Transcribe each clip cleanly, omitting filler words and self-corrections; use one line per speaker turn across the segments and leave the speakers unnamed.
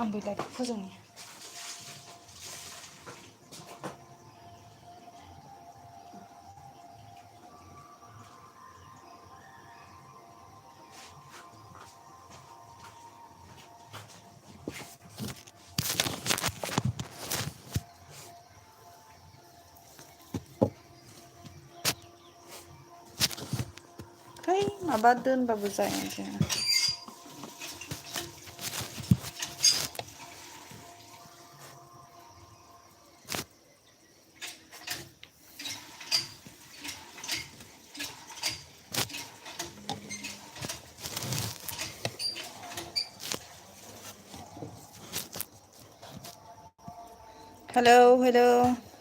आंबो लाइटखौ फोजोंनि है माबा दोनबाबो जाया हेलौ हेलौ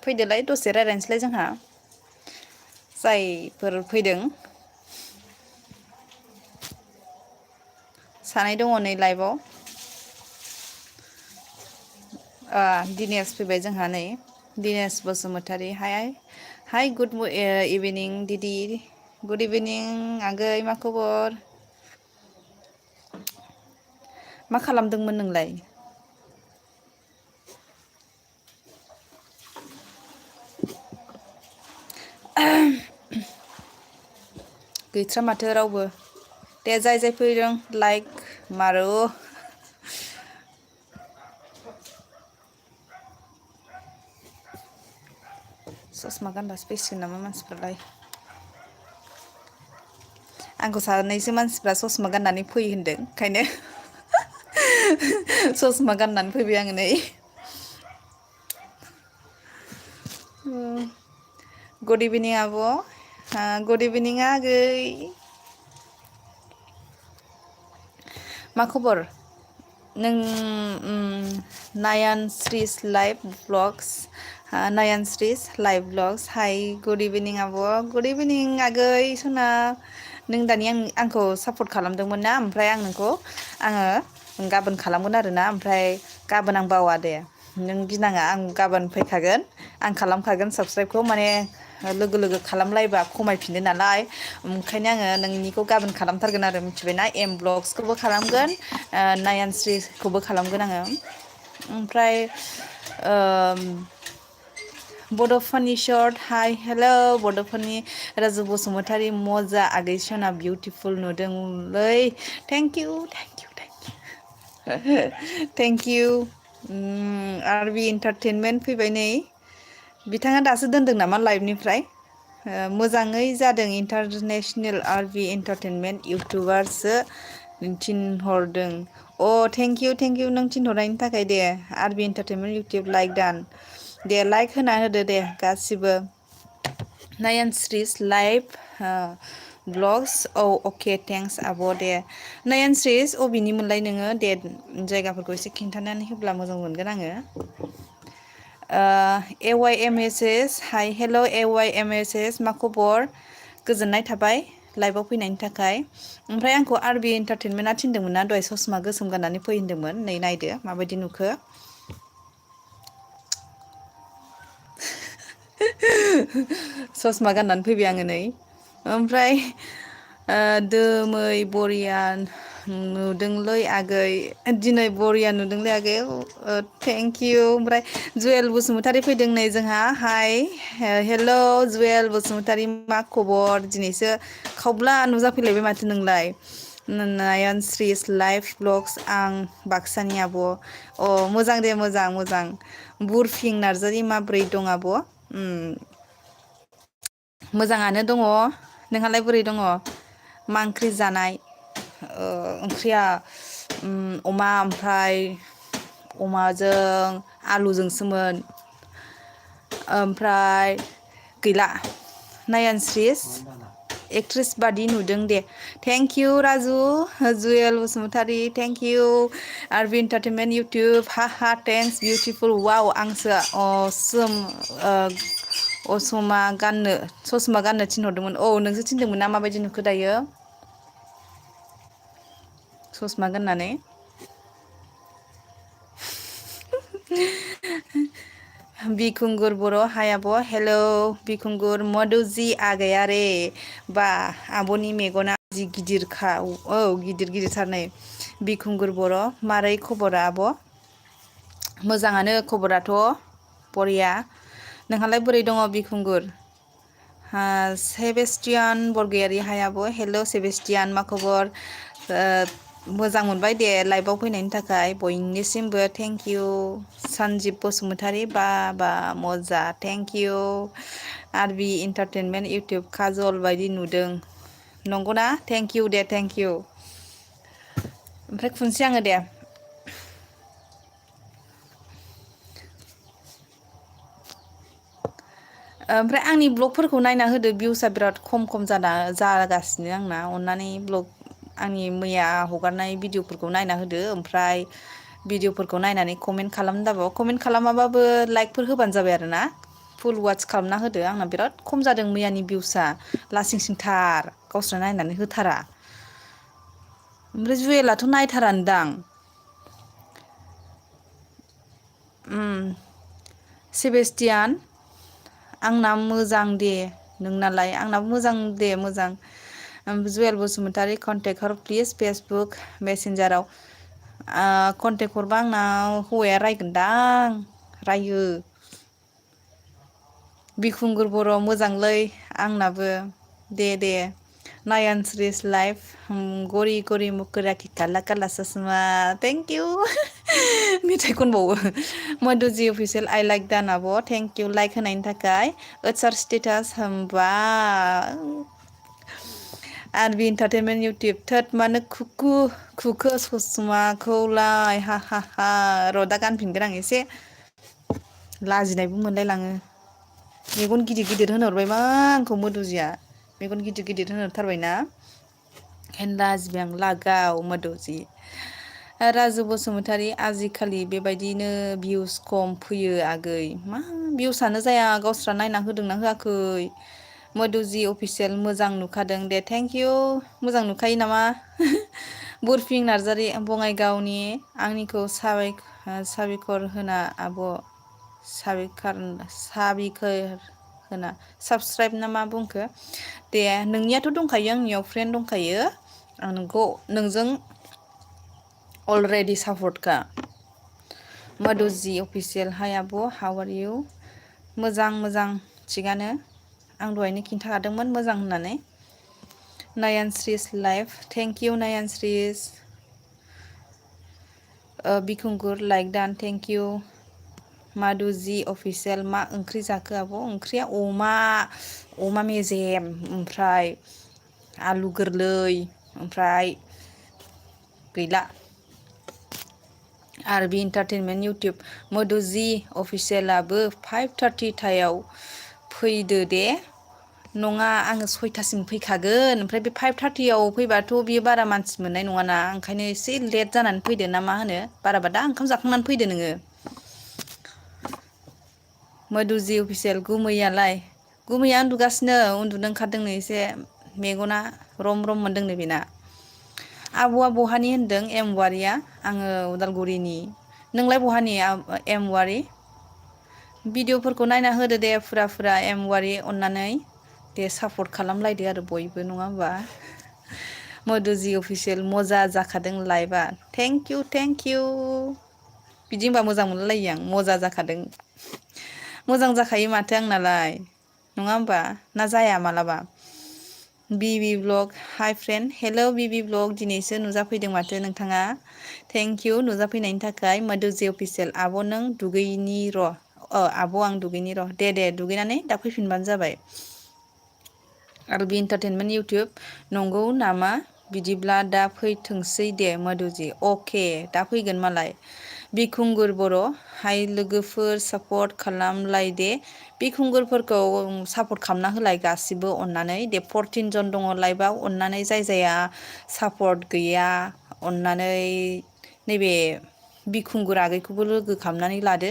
फैदोलाय दसे रायज्लायनोसैलाय जोंहा जायफोर फैदों सानै दङ नै लाइभआव दिनेश फैबाय जोंहा नै दिनेश बसुमतारी हाय गुड इभिनिं दिदि गुड इभिनिं आगै मा खबर मा खालामदोंमोन नोंलाय गैथ्रा माथो रावबो दे जाय जाय फैदों लाइक मारो ससमा गानबासो फैसिगोन नामा मानसिफ्रालाय आंखौ सानैसो मानसिफ्रा ससमा गाननानै फै होनदों ओंखायनो ससमा गाननानै फैबाय आङो नै गुड इभिनिं आब' गुड इभिनिं आगै मा खबर नों नायान स्रिस लाइभ ब्लग्स नायान स्रिस live blogs hi good evening आब' गुड इभिनिं आगै सना नों दानि आंखौ सापर्ट खालामदोंमोन ना ओमफ्राय आं नोंखौ आङो गाबोन खालामगोन आरोना ओमफ्राय गाबोन आं बावा दे नों गिनाङा आं गाबोन फैखागोन आं खालामखागोन साबसक्राइबखौ माने लोगो लोगो खालामलायबा खमायफिनो नालाय ओंखायनो आङो नोंनिखौ गाबोन खालामथारगोन आरो मिथिबायना एम ब्लग्सखौबो खालामगोन नायानस्रिखौबो खालामगोन आङो ओमफ्राय बड'फानि short hi hello' बड'फानि Raju Basumatary मजा आगै सना बिउटिफुल नुदोंलै thank you thank you RB entertainment फैबाय नै बिथाङा दासो दोनदों नामा लाइभनिफ्राय मोजाङै जादों इन्टारनेसनेल आरबि एन्टारटेनमेन्ट इउटुबारसो थिनहरदों अ थेंक इउ नों थिनहरनायनि थाखाय the RB entertainment YouTube like दान दे लाइक होना होदो दे गासिबो नायान स्रिस लाइभ ब्लग्स औ अके थेंक्स आब' दे नायान स्रिस अबेनि मोनलाय नोङो दे जायगाफोरखौ एसे खिन्थानानै होब्ला मोजां मोनगोन आङो ए why am S S hi hello' A why am S S मा खबर गोजोननाय थाबाय लाइभआव फैनायनि थाखाय ओमफ्राय आंखौ आरबि एन्टारटेनमेन्टआ थिनदोंमोन ना दहाय ससमा गोसोम गाननानै फै होनदोंमोन नै नायदो माबायदि नुखो ससमा गाननानै फैबाय आङो नै ओमफ्राय दोमै बरिया नुदोंलै आगै दिनै बरिया नुदोंलै आगै थेंक इउ ओमफ्राय जुवेल बसुमतारी फैदों नै जोंहा हाय हेल' जुवेल बसुमतारी मा खबर दिनैसो खावब्ला नुजाफैलायबाय माथो नोंलाय नायान स्रिस लाइभ ब्लग्स आं बाक्सानि आब' अ मोजां दे मोजां बुरफिं नार्जारि माब्रै दं आब' मोजाङानो दङ नोंहालाय बोरै दङ मा ओंख्रि जानाय ओंख्रिया अमा ओमफ्राय अमाजों आलुजोंसोमोन ओमफ्राय गैला नायान स्रिस एक्ट्रिस बादि नुदों the thank you Raju Jewel Basumatary thank you RB entertainment YouTube हा थेंक्स बिउटिफुल वाव आंसो असमा गाननो ससमा गाननो थिनहरदोंमोन औ नोंसो थिनदोंमोन ना माबायदि नुखो दायो ससमा गाननानै बिखुंगुर बर' हाय आब' हेल' बिखुंगुर मधुजि आगैयारे बा आब'नि मेगना जि गिदिरखा औ गिदिरथार नै बिखुंगुर बर' मारै खबरा आब' मोजाङानो खबराथ' बरिया। नोंहालाय बोरै दङ बिखुंगुर? सेबेस्टियान बरगयारि हाय आब'। हेल' सेबेस्टियान मा खबर? मोजां मोनबाय दे लाइभआव फैनायनि थाखाय बयनिसिमबो थेंक इउ। सानजिब बसुमतारी बा बा मजा thank you. RB entertainment YouTube काजल बायदि नुदों। नंगौना? Thank you Day thank U. ओमफ्राय खुनोसै आङो दे। ओमफ्राय आंनि ब्लगफोरखौ नायना होदो भिउसआ बिराद खम खम जागासिनो आंना अननानै आंनि मैया हगारनाय भिडिअफोरखौ नायना होदो ओमफ्राय भिडिअफोरखौ नायनानै कमेन्ट खालामनो दाबाव कमेन्ट खालामाबाबो लाइकफोर होबानो जाबाय आरो ना। फुल वाच खालामना होदो आंना बिराद खम जादों मैयानि भिउसआ लासिं सिंथार गावस्रा नायनानै होथारा। ओमफ्राय जुयेलाथ' नायथारानो दां। सेबेस्टियान आंना मोजां दे नोंनालाय? आंनाबो मोजां दे मोजां। जुवेल बसुमतारी कन्टेक्ट हर प्लिस फेसबुक मेसेन्जाराव। कन्टेक्ट हरबा आंनाव हौवाया रायगोनदां रायो। बिखुंगुर बर' मोजांलै आंनाबो दे दे। नायनस्रिस लाइफ गरि गरि मुखुराखि काला काला ससमा थेंक इउ। मेथाइ खनबावो मधुजि अफिसियेल आइ लाइक दान आब' थेंक इउ लाइक होनायनि थाखाय। ओथसार स्टेटास होमबा आरबि इन्टारटेनमेन्ट इउटुब थोद मानो खुखो ससमाखौलाय हा हा हा र' दा गानफिनगोन आं एसे लाजिनायबो मोनलाय लाङो। मेगन गिदिर गिदिर होनहरबाय मा आंखौ मोदोजिया मेगन गिदिर गिदिर होनहरथारबायना। ओंखायनो लाजिबाय आं लागाव मोदौजि। राजु बसुमतारी आजिखालि बेबायदिनो भिउस खम फैयो आगै मा भिउसानो जाया गावस्रा नायना होदोंना होआखै। मधुजि अफिसियेल मोजां नुखादों दे थेंक इउ मोजां नुखायो नामा। बुरफिं नार्जारि बङाइगावनि आंनिखौ साबायखर होना आब' साबिखर होना साबसक्राइब ना मा बुंखो दे नोंनियाथ' दंखायो आंनियाव फ्रेन्ड दंखायो आं नोंखौ नोंजों अलरेडि सापर्टखा। मधुजि अफिसियेल हाय आब' हाउ आर इउ मोजां मोजां थिगानो आं दहायनो खिन्थाखादोंमोन मोजां होननानै। नायानस्रिस लाइफ थेंक इउ नायानस्रिस। बिखुंगुर लाइक दान थेंक इउ। मादुजि अफिसियेल मा ओंख्रि जाखो आब'? ओंख्रिया अमा मेजेम ओमफ्राय आलु गोरलै ओमफ्राय गैला। आरबि इन्टारटेनमेन्ट इउटुब मधुजि अफिसियेलाबो 5:30 टायाव फैदो दे। नङा आङो 6थासिम फैखागोन ओमफ्राय बे 5:30आव फैबाथ' बियो बारा मानसि मोननाय नङाना ओंखायनो एसे लेट जानानै फैदो ना मा होनो बाराबा दा ओंखाम जाखांनानै फैदो नोङो। मधुजि अफिसियेल गुमैया उन्दुगासिनो उन्दुनो ओंखारदोंनो एसे मेगना रम रम मोनदोंनो बेना। आब'आ बहानि होनदों एमवारिया आङो उदालगुरिनि। नोंलाय बहानि एमवारि? भिडिअफोरखौ नायना होदो दे फुरा एमवारि अननानै। दे सापर्ट खालामलायदो आरो बयबो नङा होमबा। मधुजि अफिसियेल मजा जाखादों लाइभआ थेंक इउ थेंक इउ। बिदि होनबा मोजां मोनलायलायो आं मजा जाखादों। मोजां जाखायो माथो आंनालाय नङा होमबा ना जाया मालाबा। बिबि ब्लग हाय फ्रेन्ड हेल' बिबि ब्लग दिनैसो नुजाफैदों माथो नोंथाङा। थेंक इउ नुजाफैनायनि थाखाय मधुजि अफिसियेल आब' नों दुगैनि र'। आब' आं दुगैनि र' दे दुगैनानै दा फैफिनबानो जाबाय। आरबि इन्टारटेनमेन्ट इउटुब नंगौ नामा? बिदिब्ला दा फैथोंसै दे मधुजि अके दा फैगोन मालाय। बिखुंगुर बर' हाय लोगोफोर सापर्ट खालामलाय दे। बिखुंगुरफोरखौ सापर्ट खालामना होलाय गासिबो अननानै दे 14 जन दङ लाइभआव अननानै जाय सापर्ट गैया अननानै नैबे बिखुंगुर आगैखौबो लोगो खालामनानै लादो।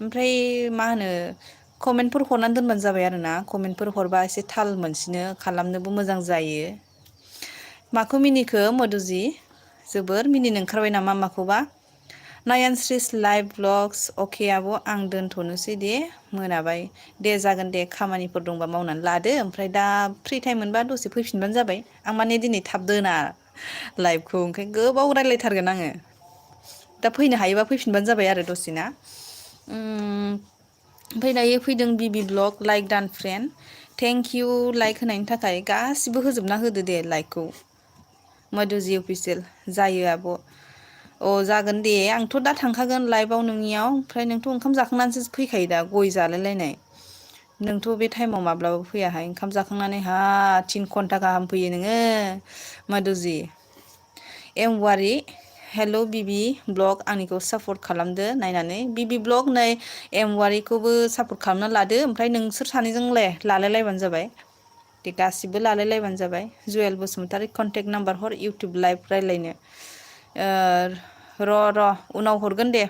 ओमफ्राय मा होनो कमेन्टफोर हरनानै दोनबानो जाबाय आरो ना कमेन्टफोर हरबा एसे थाल मोनसिनो खालामनोबो मोजां जायो। माखौ मिनिखो मधुजि जोबोर मिनिनो ओंखारबाय नामा माखौबा? नायानस्रिस लाइभ ब्लगस अके आब' आं दोनथ'नोसै दे मोनाबाय। दे जागोन दे खामानिफोर दंबा मावनानै लादो ओमफ्राय दा फ्रि टाइम मोनबा दसे फैफिनबानो जाबाय। आं माने दिनै थाब दोना लाइभखौ ओंखायनो गोबाव रायज्लायथारगोन आङो। दा फैनो हायोबा फैफिनबानो जाबाय आरो दसेना। ओमफ्राय दायो फैदों बिबि ब्लग लाइक डान फ्रेन्ड। थेंक इउ लाइक होनायनि थाखाय गासिबो होजोबना होदो दे लाइकखौ। मधुजि अफिसियेल जायो आब'। अ जागोन दे आंथ' दा थांखागोन लाइभआव नोंनियाव ओमफ्राय नोंथ' ओंखाम जाखांनानैसो फैखायो दा गय जालायलायनाय। नोंथ' बे टाइमाव माब्लाबा फैयाहाय ओंखाम जाखांनानै 3 घन्टा गाहाम फैयो नोङो माधुजि। एमवारि हेल' बिबि ब्लग आंनिखौ सापर्ट खालामदो नायनानै। बिबि ब्लग नै एमवारिखौबो सापर्ट खालामना लादो ओमफ्राय नोंसोर सानैजों लालायलायबानो जाबाय। दे गासिबो लालायलायबानो जाबाय। जुवेल बसुमतारी कन्टेक्ट नाम्बार हर इउटुब लाइभ रायलायनो। र' उनाव हरगोन दे।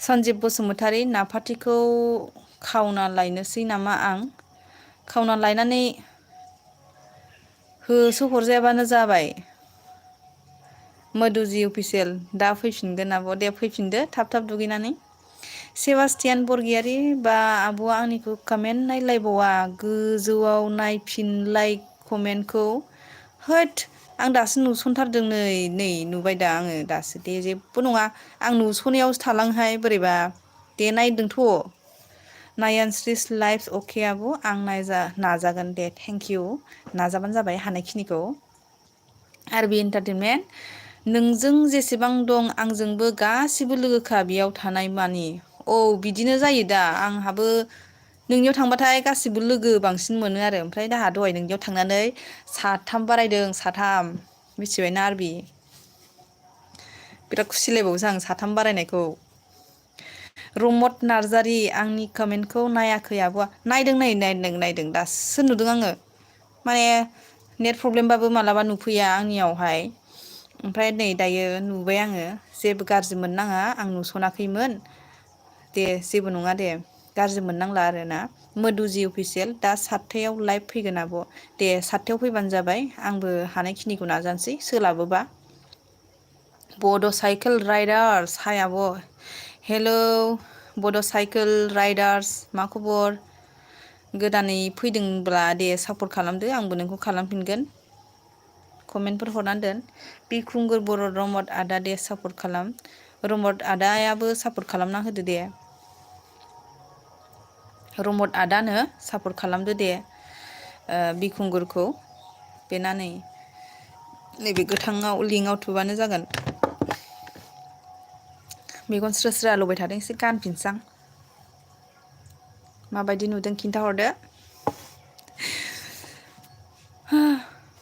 सन्जिब बसुमतारी नाफाथिखौ खावना लायनोसै नामा आं? खावना लायनानै होसो हरजायाबानो जाबाय। मधुजि अफिसियेल दा फैफिनगोन आब' दे फैफिनदो थाब थाब दुगैनानै। सेबास्टियान बरगयारि बा आब'आ आंनिखौ कमेन्ट नायलायबावा गोजौआव नायफिनलाय कमेन्टखौ। होद आं दासो नुसनथारदों नै नुबाय दा आङो दासो दे जेबो नङा आं नुस'नायावसो थालांहाय बोरैबा दे नायदोंथ'। नायानस्रिस लाइफ अके आब' आं नाजागोन दे थेंकिउ नाजाबानो जाबाय हानायखिनिखौ। आरबि एन्टारटेनमेन्ट नोंजों जेसेबां दं आंजोंबो गासिबो लोगोखा बेयाव थानाय मानि। औ बिदिनो जायो दा आंहाबो नोंनियाव थांबाथाय गासिबो लोगो बांसिन मोनो आरो ओमफ्राय दाहा दहाय नोंनियाव थांनानै साथाम बारायदों साथाम मिथिबायना आरबि। बिराद खुसिलायबावोसो आं साथाम बारायनायखौ। रमत नार्जारि आंनि कमेन्टखौ नायाखै आब'आ नायदों दासो नुदों आङो। माने नेट प्रब्लेमबाबो मालाबा नुफैया आंनियावहाय। ओमफ्राय नै दायो नुबाय आङो जेबो गाज्रि मोननाङा आं नुसनाखैमोन। दे जेबो नङा दे गाज्रि मोननांला आरोना। मधुजि अफिसियेल दा 7थायाव लाइभ फैगोन आब'। दे 7थायाव फैबानो जाबाय आंबो हानायखिनिखौ नाजानोसै सोलाबोबा। बड' साइकेल राइडार्स हाय आब'। हेलौ बड' साइकेल राइडार्स मा खबर? गोदानै फैदोंब्ला दे सापर्ट खालामदो आंबो नोंखौ खालामफिनगोन। कमेन्टफोर हरनानै दोन। बिखुंगुर बर' रमद आदा दे सापर्ट खालाम। रमद आदायाबो सापर्ट खालामना होदो दे। रमद आदानो सापर्ट खालामदो दे। बिखुंगुरखौ बेना नै नैबे गोथाङाव लिंकआव थुबानो जागोन। मेगन स्रो स्रो आलौबाय थादों एसे गानफिनसां। माबायदि नुदों खिन्थाहरदो।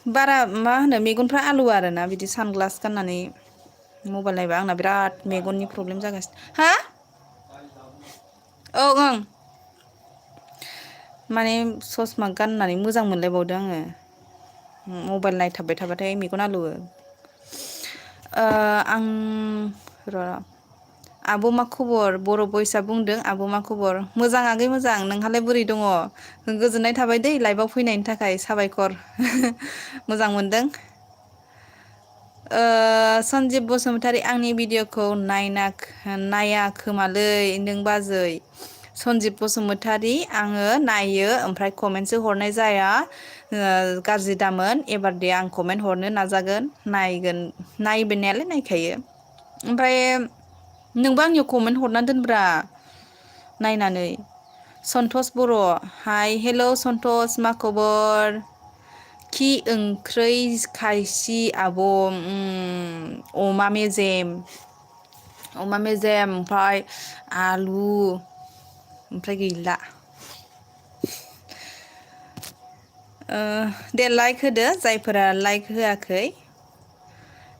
बारा मा होनो मेगनफ्रा आलौआ आरोना बिदि सानग्लास गाननानै मबाइल नायबा आंना बिराद मेगननि प्रब्लेम जागासिनो। हा औ ओं माने ससमा गाननानै मोजां मोनलायबावदों आङो। मबाइल नायथाबबाय थाबाथाय मेगन आलौवो। आं र' आब' मा खबर बर' बयसआ बुंदों आब' मा खबर मोजां आगै मोजां नोंहालाय बोरै दङ? गोजोननाय थाबाय दै लाइभआव फैनायनि थाखाय साबायखर मोजां मोनदों। सन्जिब बसुमतारी आंनि भिडिअ'खौ नाया खोमालै नों बाजै। सन्जिब बसुमतारी आङो नायो ओमफ्राय कमेन्टसो हरनाय जाया। गाज्रि दामोन एबार दे आं कमेन्ट हरनो नाजागोन नायगोन नायनायालाय नायखायो। ओमफ्राय नोंबो आंनियाव कमेन्ट हरना दोनब्रा नायनानै। सन्तस बर' हाय हेल' सन्तस मा खबर? खि ओंख्रै खायसि आब' अमा मेजेम। अमा मेजेम ओमफ्राय आलु ओमफ्राय गैला। दे लाइक होदो जायफोरा लाइक होआखै।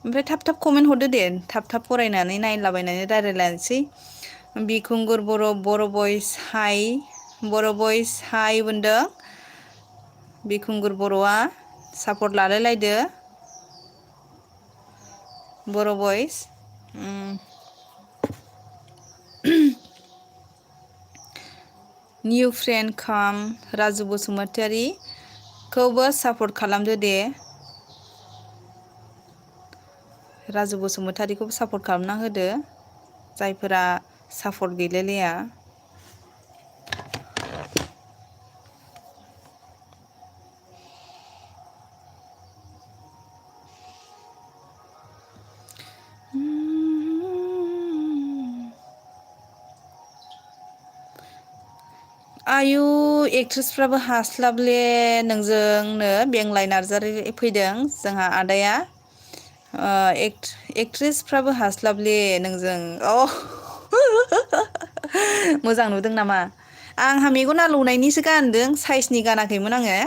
ओमफ्राय थाब थाब कमेन्ट हरदो दे थाब थाब फरायनानै नायलाबायनानै रायज्लायलायसै। बिखुंगुर बर' बयस हाय बुंदों। बिखुंगुर बर'आ सापर्ट लालायलायदो। बर' बयस निउ फ्रेन्ड काम राजु बसुमतारी खौबो सापर्ट खालामदो दे। राजु बसुमतारीखौबो सापर्ट खालामना होदो जायफोरा सापर्ट गैलायलाया। आयु एक्ट्रिसफ्राबो हास्लाबले नोंजोंनो बेंलाय नार्जारि फैदों जोंहा आदाया एक्ट्रिसफ्राबो हास्लाबले नोंजों मोजां नुदों नामा? आंहा मेगन आलौनायनिसो गानदों साइसनि गानाखैमोन आङो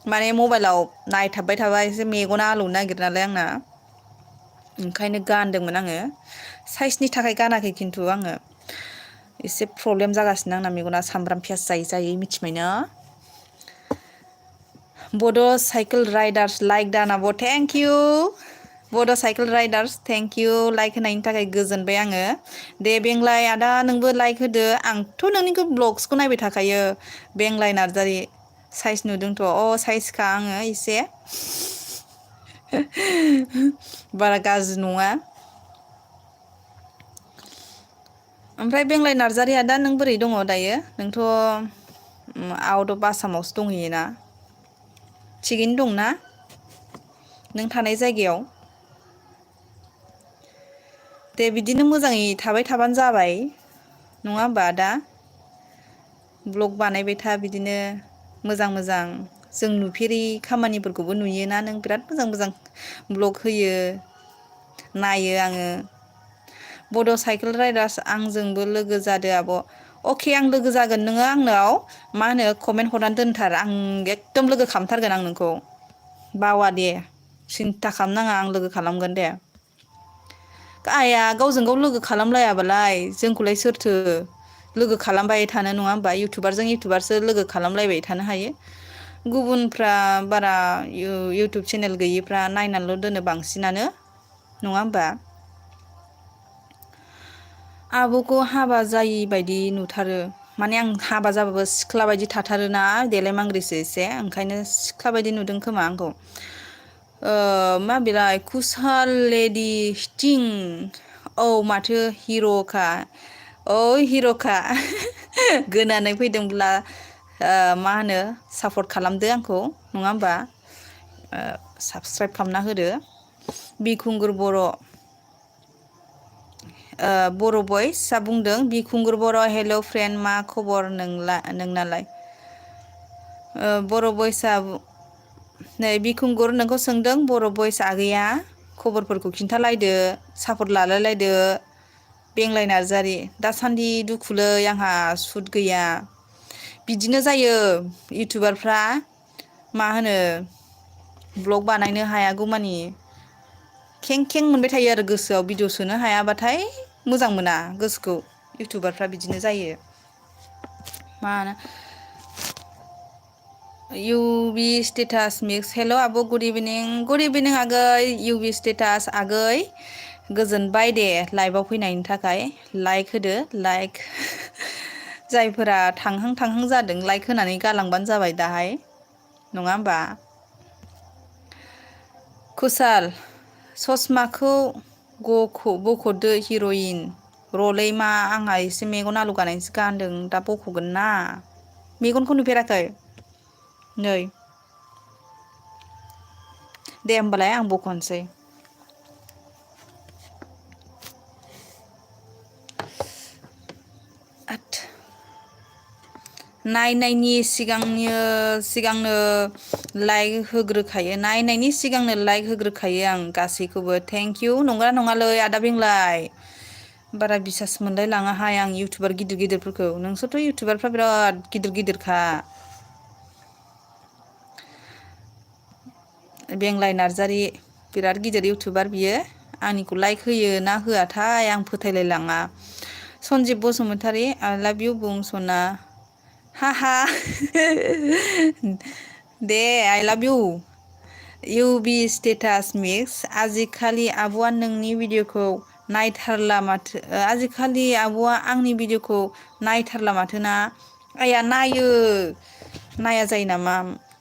माने मबाइलाव नायथाबबाय थाबा एसे मेगना आलौनो नागिरो नालाय आंना ओंखायनो गानदोंमोन आङो साइसनि थाखाय गानाखै खिन्थु आङो एसे प्रब्लेम जागासिनो आंना मेगना सामब्राम पियास जायै जायै मिथिबायना बड' साइकेल राइडार्स लाइक दा आब' थेंक इउ बड' cycle riders thank you like होनायनि थाखाय गोजोनबाय आङो दे बेंलाय आदा नोंबो लाइक होदो आंथ' नोंनिखौ ब्लग्सखौ नायबाय थाखायो बेंलाय नार्जारि साइज नुदोंथ' साइजखा आङो एसे बारा गाज्रि नङा ओमफ्राय बेंलाय नार्जारि आदा नों बोरै दङ दायो नोंथ' आउट अफ आसामावसो दंहैयोना थिगैनो दंना नों थानाय जायगायाव दे बिदिनो मोजाङै थाबाय थाबानो जाबाय नङा होमबा आदा ब्लग बानायबाय था बिदिनो मोजां मोजां जों नुफेरि खामानिफोरखौबो नुयोना नों बिराद मोजां मोजां ब्लग होयो नायो आङो बड' साइकेल राइडार्स आंजोंबो लोगो जादो आब' अके आं लोगो जागोन नोङो आंनाव मा होनो कमेन्ट हरनानै दोनथार आं एकदम लोगो खालामथारगोन आं नोंखौ बावा दे सिन्था खालामनाङा आं लोगो खालामगोन दे आइया गावजों गाव लोगो खालामलायाबालाय जोंखौलाय सोरथो लोगो खालामबाय थानो नङा होमबा इउटुबारजों इउटुबारसो लोगो खालामलायबाय थानो हायो गुबुनफ्रा बारा इउटुब चेनेल गैयिफ्रा नायनानैल' दोनो बांसिनानो नङा होमबा आब'खौ हाबा जायि बायदि नुथारो माने आं हाबा जाबाबो सिख्ला बायदि थाथारोना देलायमांग्रिसो एसे ओंखायनो सिख्ला बायदि नुदों खोमा आंखौ मा बेलाय कुसाल लेडि सटिं औ माथो हिर'खा औ हिर'खा गोनानै फैदोंब्ला मा होनो सापर्ट खालामदो आंखौ नङा होमबा साबसक्राइब खालामना होदो बिखुंगुर बर' बर' बयसआ बुंदों बिखुंगुर बर' हेल' फ्रेन्ड मा खबर नोंनालाय बर' बयसआ नै बिखुंगुर नोंखौ सोंदों बर' बयस आगैया खबरफोरखौ खिन्थालायदो सापर्ट लालायलायदो बेंलाय नार्जारि दासान्दि दुखुलै आंहा सुद गैया बिदिनो जायो इउटुबारफ्रा मा होनो ब्लग बानायनो हायागौ मानि खें खें मोनबाय थायो आरो गोसोआव भिडिअ सोनो हायाबाथाय मोजां मोना गोसोखौ इउटुबारफ्रा बिदिनो जायो मा इउ बि स्टेटास मिक्स हेल' आब' गुड इभिनिं आगै इउ बि स्टेटास आगै गोजोनबाय दे लाइभआव फैनायनि थाखाय लाइक होदो लाइक जायफोरा थांहां थांहां जादों लाइक होनानै गालांबानो जाबाय दाहाय नङा होमबा कुसाल ससमाखौ बख'दो हिर'इन रलै मा आंहा एसे मेगन आलु गानायसो गानदों दा बख'गोन ना मेगनखौ नुफेराखै नै दे होमबालाय आं बख'नोसै नायनायनि सिगांनो लाइक होग्रोखायो नायनायनि सिगांनो लाइक होग्रोखायो आं गासैखौबो थेंक इउ नंगौना नङालै आदा बेंलाय बारा बिसास मोनलाय लाङाहाय आं इउटुबार गिदिर गिदिरफोरखौ नोंसोरथ' इउटुबारफ्रा बिराद गिदिर गिदिरखा बेंलाय नार्जारि बिराद गिदिर इउटुबार बियो आंनिखौ लाइक होयो ना होआथाय आं फोथायलायलाङा सनजिब बसुमतारी आइ लाभ इउ बुं सना हाहा दे आइ लाभ इउ बि स्टेटास मिक्स आजिखालि आब'आ नोंनि भिडिअ'खौ नायथारला माथो आजिखालि आब'आ आंनि भिडिअ'खौ नायथारला माथो ना आइया नायो नाया जायो नामा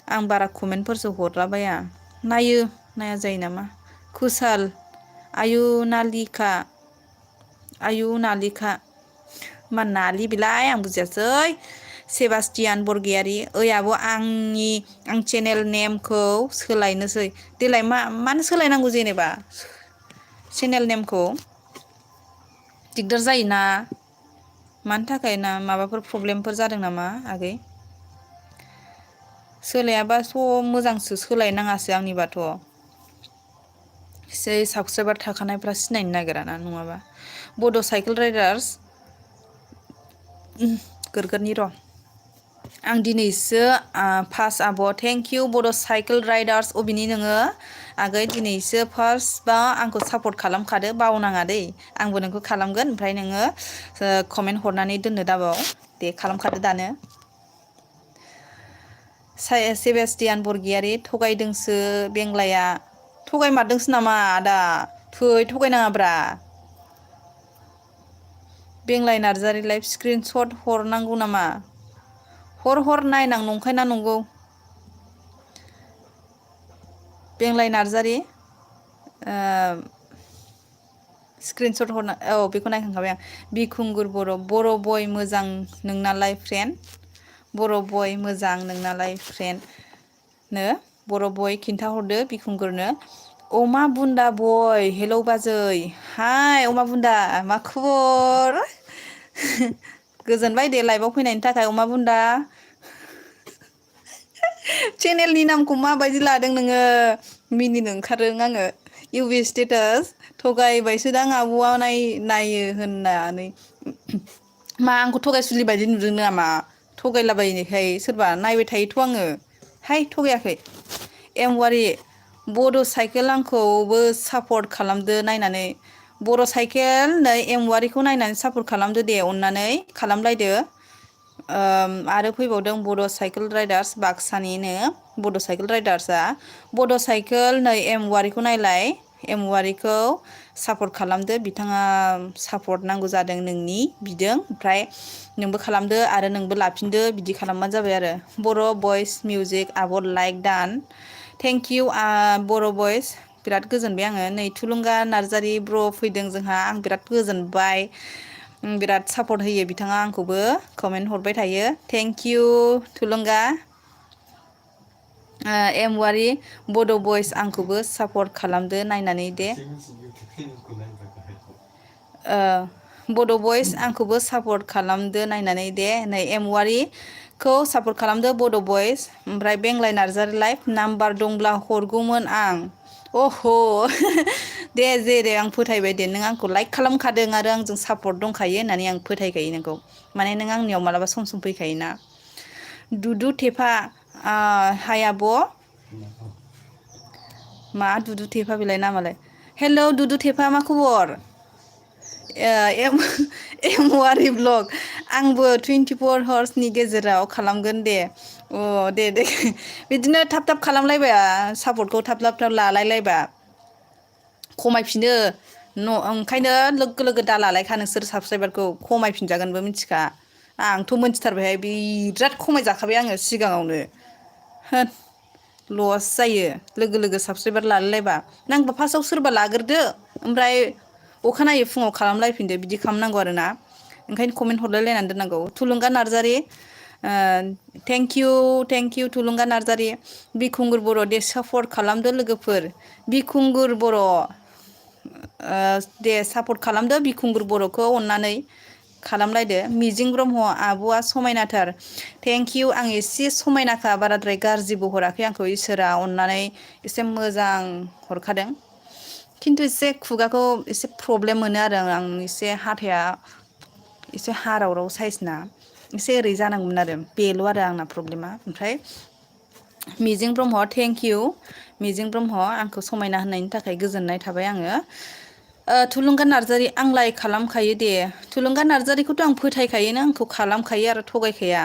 आं बारा कमेन्टफोरसो हरलाबाया नायो नाया जायो नामा कुसाल आयु नालिखा मा नालि बिलाय आं बुजियासै सेबास्टियान बरगयारि ओइ आब' आं चेनेल नेमखौ सोलायनोसै देलाय मानो सोलायनांगौ जेनेबा चेनेल नेमखौ दिगदार जायोना मानि थाखाय ना माबाफोर प्रब्लेमफोर जादों नामा आगै सोलायाबाथ' मोजांसो सोलायनाङासो आंनिबाथ' एसे साबसक्राइबार थाखानायफ्रा सिनायनो नागिरा ना नङाबा बड' साइकेल राइडार्स गोरगोरनि र' आं दिनैसो फार्स्ट आब' थेंक इउ बड' साइकेल राइडार्स अबेनि नोङो आगै दिनैसो फार्स्ट बा आंखौ सापर्ट खालामखादो बावनाङा दै आंबो नोंखौ खालामगोन ओमफ्राय नोङो कमेन्ट हरनानै दोननो दाबाव दे खालामखादो दानो सेबास्टियान बरगयारि थगायदोंसो बेंलाया थगायमारदोंसो नामा आदा थै थगायनाङाब्रा बेंलाय नार्जारि लाइफ स्क्रिन शट हरनांगौ नामा हर नायनां नंखायना नंगौ बेंलाय नार्जारि स्क्रिनसट हरना औ बेखौ नायखांखाबाय आं बिखुंगुर बर' बय मोजां नोंनालाय फ्रेन्ड बर' बय मोजां नोंनालाय फ्रेन्ड नो बर' बय खिन्थाहरदो बिखुंगुरनो अमा बुन्दा बय हेलौ बाजै हाय अमा बुन्दा मा खबर गोजोनबाय दे लाइभआव फैनायनि थाखाय अमा बुन्दा चेनेलनि नामखौ माबायदि लादों नोङो मिनिनो ओंखारदों आङो इउ बि स्टेटास थगायबायसोदां आब'आ नायो होननानै मा आंखौ थगायसुलि बायदि नुदों नामा थगायलाबायनोखाय सोरबा नायबाय थायोथ' आङो हाय थगायाखै एमवारि बड' साइकेल आंखौबो सापर्ट खालामदो नायनानै बर' साइकेल नै एमवारिखौ नायनानै सापर्ट खालामदो दे अननानै खालामलायदो आरो फैबावदों बड' साइकेल राइडार्स बाक्सानिनो बड' साइकेल राइडार्सआ बड' साइकेल नै एमवारिखौ नायलाय एमवारिखौ सापर्ट खालामदो बिथाङा सापर्ट नांगौ जादों नोंनि बिदों ओमफ्राय नोंबो खालामदो आरो नोंबो लाफिनदो बिदि खालामबानो जाबाय आरो बर' भइस मिउजिक आब' लाइक दान थेंक इउ बर' भइस बिराद गोजोनबाय आङो नै थुलुंगा नार्जारि ब्र फैदों जोंहा आं बिराद गोजोनबाय बिराद सापर्ट होयो बिथाङा आंखौबो कमेन्ट हरबाय थायो थेंक इउ थुलुंगा एमवारि बड' भइस आंखौबो सापर्ट खालामदो नायनानै दे बड' भइस आंखौबो सापर्ट खालामदो नायनानै दे नै एमवारिखौ सापर्ट खालामदो बड' भइस ओमफ्राय बेंलाय नार्जारि लाइफ नाम्बार दंब्ला हरगौमोन आं अह' दे जेरै आं फोथायबाय दे नों आंखौ लाइक खालामखादों आरो आंजों सापर्ट दंखायो होननानै आं फोथायखायो नोंखौ माने नों आंनियाव मालाबा सम फैखायोना दुदु थेफा हाय आब' मा दुदु थेफा बेलाय नामालाय हेलौ दुदु थेफा मा खबर एमवारि ब्लग आंबो 24 हावार्सनि गेजेराव खालामगोन दे अ दे बिदिनो थाब थाब खालामलायबा सापर्टखौ थाब लालायलायबा खमायफिनो ओंखायनो लोगो लोगो दालालायखा नोंसोर साबसक्राइबारखौ खमायफिनजागोनबो मिथिखा आंथ' मोनथिथारबायहाय बिराद खमायजाखाबाय आङो सिगाङावनो होद लस जायो लोगो लोगो साबसक्राइबार लालायलायबा नांगौबा फार्स्टआव सोरबा लाग्रोदो ओमफ्राय अखानायै फुङाव खालामलायफिनदो बिदि खालामनांगौ आरो ना ओंखायनो कमेन्ट हरलायलायनानै दोननांगौ थुलुंगा नार्जारि थेंक इउ थुलुंगा नार्जारि बिखुंगुर बर' दे सापर्ट खालामदो लोगोफोर बिखुंगुर बर' दे सापर्ट खालामदो बिखुंगुर बर'खौ अननानै खालामलायदो मिजिं ब्रह्म आब'आ समायनाथार थेंक इउ आं एसे समायनाखा बाराद्राय गाज्रिबो हराखै आंखौ इसोरा अननानै एसे मोजां हरखादों खिन्थु एसे खुगाखौ एसे प्रब्लेम मोनो आरो आं एसे हाथाया एसे हारावराव साइसना एसे ओरै जानांगौमोन आरो बेल' आरो आंना प्रब्लेमा ओमफ्राय मिजिं ब्रह्म थेंक इउ मिजिं ब्रह्म आंखौ समायना होननायनि थाखाय गोजोननाय थाबाय आङो थुलुंगा नार्जारि आं लाइक खालामखायो दे थुलुंगा नार्जारिखौथ' आं फोथायखायोनो आंखौ खालामखायो आरो थगायखाया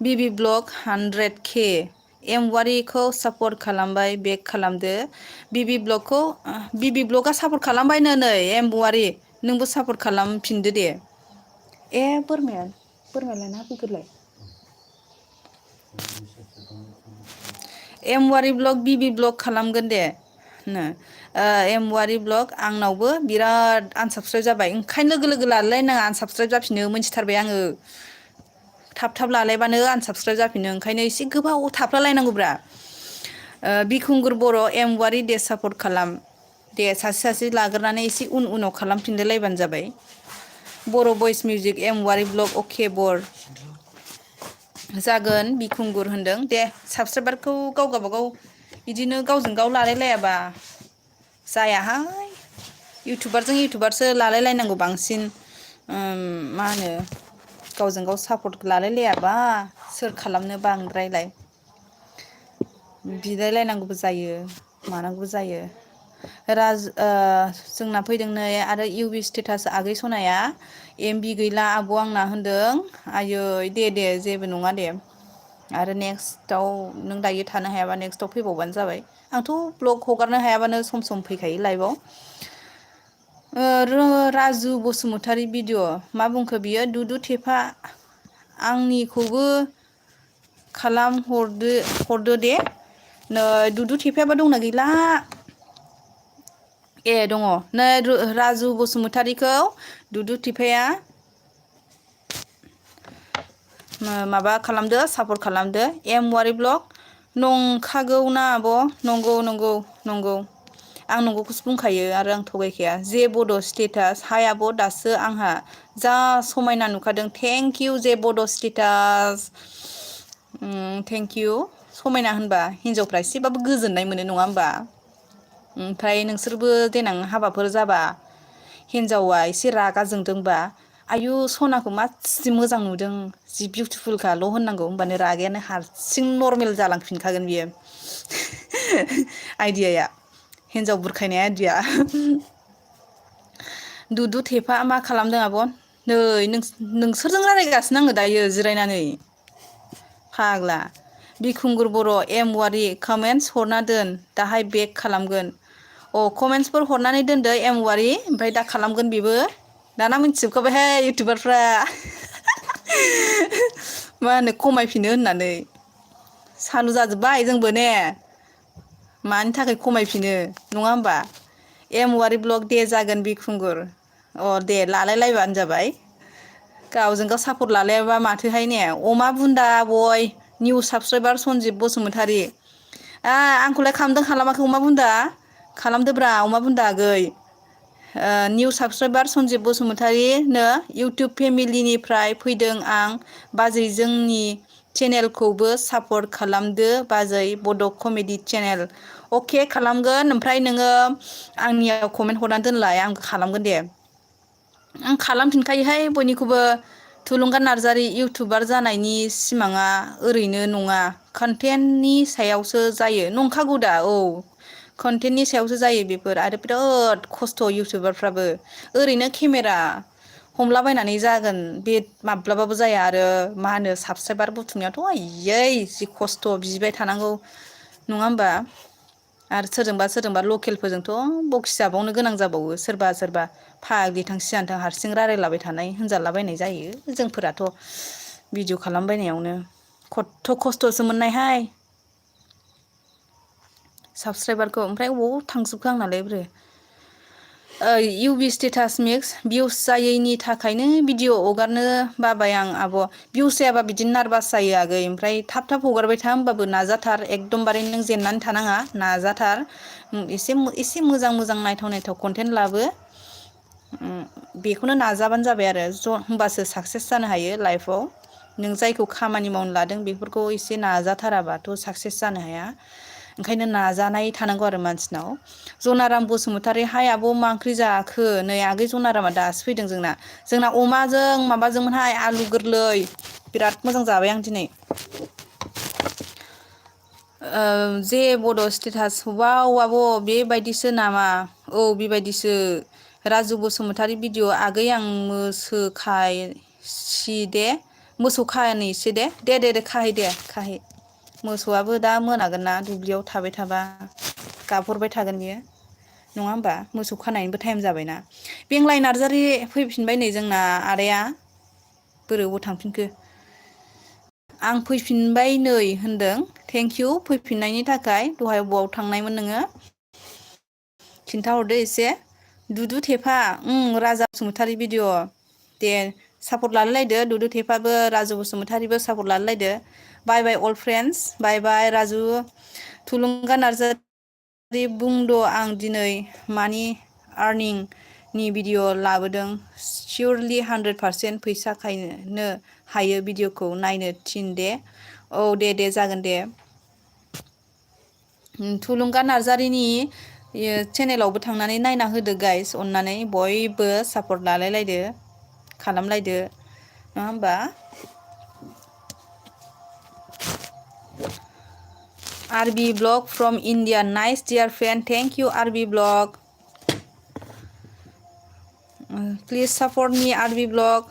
बिबि ब्लग 100K एमवारिखौ सापर्ट खालामबाय बेक खालामदो बिबि ब्लगआ सापर्ट खालामबायनो नै एमवारि नोंबो सापर्ट खालामफिनदो दे ए बोरमायालाय ना फैगोरलाय एमवारि ब्लग बिबि ब्लग खालामगोन दे एमवारि ब्लग आंनावबो बिराद आनसाबस्क्राइब जाबाय ओंखायनो लोगो लोगो लालायनाङा आनसाबस्क्राइब जाफिनो मोनथिथारबाय आङो थाब लालायबानो आनसाबस्क्राइब जाफिनो ओंखायनो एसे गोबाव थाफ्लालायनांगौब्रा बिखुंगुर बर' एमवारि दे सापर्ट खालाम दे सासे लाग्रोनानै एसे उनाव खालामफिनलायलायबानो जाबाय बर' भइस मिउजिक एमवारि ब्लग अके बर जागोन बिखुंगुर होनदों दे साबसक्राइबारखौ गाव गावबागाव बिदिनो गावजों गाव लालाय लायाबा जायाहाय इउटुबारजों इउटुबारसो लालाय लायनांगौ बांसिन मा होनो गावजों गाव सापर्ट लालाय लायाबा सोर खालामनो बांद्रायलाय बिलायलायनांगौबो जायो मानांगौबो जायो जोंना फैदों नै आरो इउ बि स्टेटास आगै सनाया एमबि गैला आब' आंना होनदों आयै दे जेबो नङा दे आरो नेक्स्टआव नों दायो थानो हायाबा नेक्स्टआव फैबावबानो जाबाय आंथ' ब्लग हगारनो हायाबानो सम सम फैखायो लाइभआव राजु बसुमतारी भिडिअ मा बुंखो बियो दुदु थेफा आंनिखौबो खालाम हरदो दे नै दुदु थेफायाबा दंना गैला ए दङ नै राजु बसुमतारीखौ दुदु थेफाया माबा खालामदो सापर्ट खालामदो एमवारि ब्लग नंखागौना आब' नंगौ आं नंगौखौसो बुंखायो आरो आं थगायखाया जे बड' स्टेटास हाय आब' दासो आंहा जा समायना नुखादों थेंक इउ जे बड' स्टेटास थेंक इउ समायना होनबा हिनजावफ्रा एसेबाबो गोजोननाय मोनो नङा होमबा ओमफ्राय नोंसोरबो देनां हाबाफोर जाबा हिनजावा एसे रागा जोंदोंबा आयु सनाखौ मासि मोजां नुदों जि बिउटिफुलखाल' होननांगौ होमबानो रागायानो हारसिं नर्मेल जालांफिनखागोन बियो आइदियाया हिन्जाव बुरखायनाय आइदिया दुदु थेफा मा खालामदों आब' नै नोंसोरजों रायलायगासिनो आङो दायो जिरायनानै फाग्ला बिखुंगुर बर' एमवारि कमेन्टस हरना दोन दाहाय बेक खालामगोन कमेन्टसफोर हरनानै दोनदो एमवारि ओमफ्राय दा खालामगोन बेबो दाना मिथिजोबखाबायहाय इउटुबारफ्रा मा होनो खमायफिनो होननानै सालु जाजोब्बाय जोंबो ने मानि थाखाय खमायफिनो नङा होमबा एमवारि ब्लग दे जागोन बिखुंगुर दे लालायलायबानो जाबाय गावजों गाव सापर्ट लालायाबा माथोहाय ने अमा बुन्दा बय निउ साबसक्राइबार सनजिब बसुमतारी आंखौलाय खालामदों खालामाखै अमा बुन्दा खालामदोब्रा अमा बुन्दा आगै निउ साबसक्राइबार सनजिब बसुमतारीनो इउटुब फेमिलिनिफ्राय फैदों आं बाजै जोंनि चेनेलखौबो सापर्ट खालामदो बाजै बड' कमेडि चेनेल अके खालामगोन ओमफ्राय नोङो आंनियाव कमेन्ट हरनानै दोनलाय आं खालामगोन दे आं खालामफिनखायोहाय बयनिखौबो थुलुंगा नार्जारि इउटुबार जानायनि सिमाङा ओरैनो नङा कन्टेन्टनि सायावसो जायो नंखागौ दा कन्टेन्टनि सायावसो जायो बेफोर आरो बिराद खस्थ' इउटुबारफ्राबो ओरैनो केमेरा हमलाबायनानै जागोन बे माब्लाबाबो जाया आरो मा होनो साबसक्राइबार बुथुमनायावथ' आयै जि खस्थ' बिबाय थानांगौ नङा होमबा आरो सोरजोंबा लकेलफोरजोंथ' बखि जाबावनो गोनां जाबावो सोरबा फाग्लि थां सियान थां हारसिं रायलायलाबाय थानाय होनजालाबायनाय जायो जोंफोराथ' भिडिअ खालामबायनायावनो खथ्थ' खस्थ'सो मोननायहाय साबसक्राइबारखौ ओमफ्राय अबाव थांजोबखो आंनालाय ब्रो इउ बि स्टेटास मिक्स भिउस जायैनि थाखायनो भिडिअ हगारनो बाबाय आं आब' भिउस जायाबा बिदिनो नारभास जायो आगै ओमफ्राय थाब हगारबाय था होमबाबो नाजाथार एकदमबारे नों जेननानै थानाङा नाजाथार एसे मोजां नायथाव कन्टेन्ट लाबो बेखौनो नाजाबानो जाबाय आरो होमबासो साक्सेस जानो हायो लाइफआव नों जायखौ खामानि मावनो लादों बेफोरखौ एसे नाजाथाराबाथ' साक्सेस जानो हाया ओंखायनो नाजानाय थानांगौ आरो मानसिनाव जनाराम बसुमतारी हाय आब' मा ओंख्रि जाखो नै आगै जनारामा दासो फैदों जोंना अमाजों माबाजोंमोनहाय आलु गोरलै बिराद मोजां जाबाय आं दिनै जे बड' स्टेटास वाव आब' बेबायदिसो नामा बेबायदिसो राजु बसुमतारी भिडिअ आगै आं मोसौ खानोसै दे खाहै दे खाहै मोसौआबो दा मोनागोन ना दुब्लियाव थाबाय थाबा गाबहरबाय थागोन बियो नङा होमबा मोसौ खानायनिबो टाइम जाबायना बेंलाय नार्जारि फैफिनबाय नै जोंना आदाया बोरोबाव थांफिनखो आं फैफिनबाय नै होनदों थेंक इउ फैफिननायनि थाखाय दहाय बबाव थांनायमोन नोङो खिन्थाहरदो एसे दुदु थेफा राजा बसुमतारी भिडिअ दे सापर्ट लालायलायदो दुदु थेफाबो राजु बसुमतारीबो सापर्ट लालायलायदो बाय बाय अल फ्रेन्डस बाय राजु थुलुंगा नार्जारि बुंद' आं दिनै मानि आर्निं नि भिडिअ लाबोदों सियरलि 100% फैसा खायनो हायो भिडिअखौ नायनो थिन दे औ दे जागोन दे थुलुंगा नार्जारिनि चेनेलावबो थांनानै नायना होदो गाइस अननानै बयबो सापर्ट लालायलायदो खालामलायदो नङा होमबा RB blog from India nice dear friend thank you RB blog please support me RB blog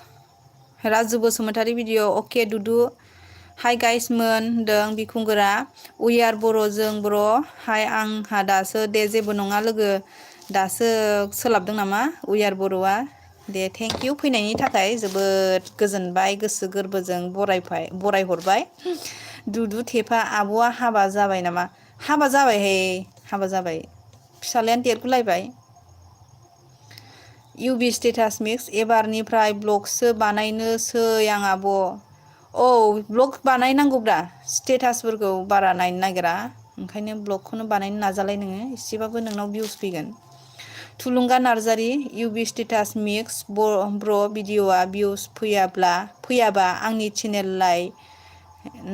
Raju Basumatary video okay दुदु हाय गाइस मोन होनदों बिखुंगोरा उइ आर बर' जों बर' हाय आंहा दासो दे जेबो नङा लोगो दासो सोलाबदों नामा उइ आर बर'आ दे थेंक इउ फैनायनि थाखाय जोबोद गोजोनबाय गोसो गोरबोजों बरायहरबाय दुदु थेफा आब'आ हाबा जाबाय नामा हाबा जाबायहाय हाबा जाबाय फिसालायानो देरगुलायबाय UB स्टेटास मिक्स एबारनिफ्राय ब्लगसो बानायनोसै आं आब' औ ब्लग बानायनांगौब्रा स्टेटासफोरखौ बारा नायनो नागिरा ओंखायनो ब्लगखौनो बानायनो नाजालाय नोङो एसेबाबो नोंनाव भिउस फैगोन थुलुंगा नार्जारि UB स्टेटास मिक्स ब्र भिडिअआ भिउस फैयाबा आंनि चेनेल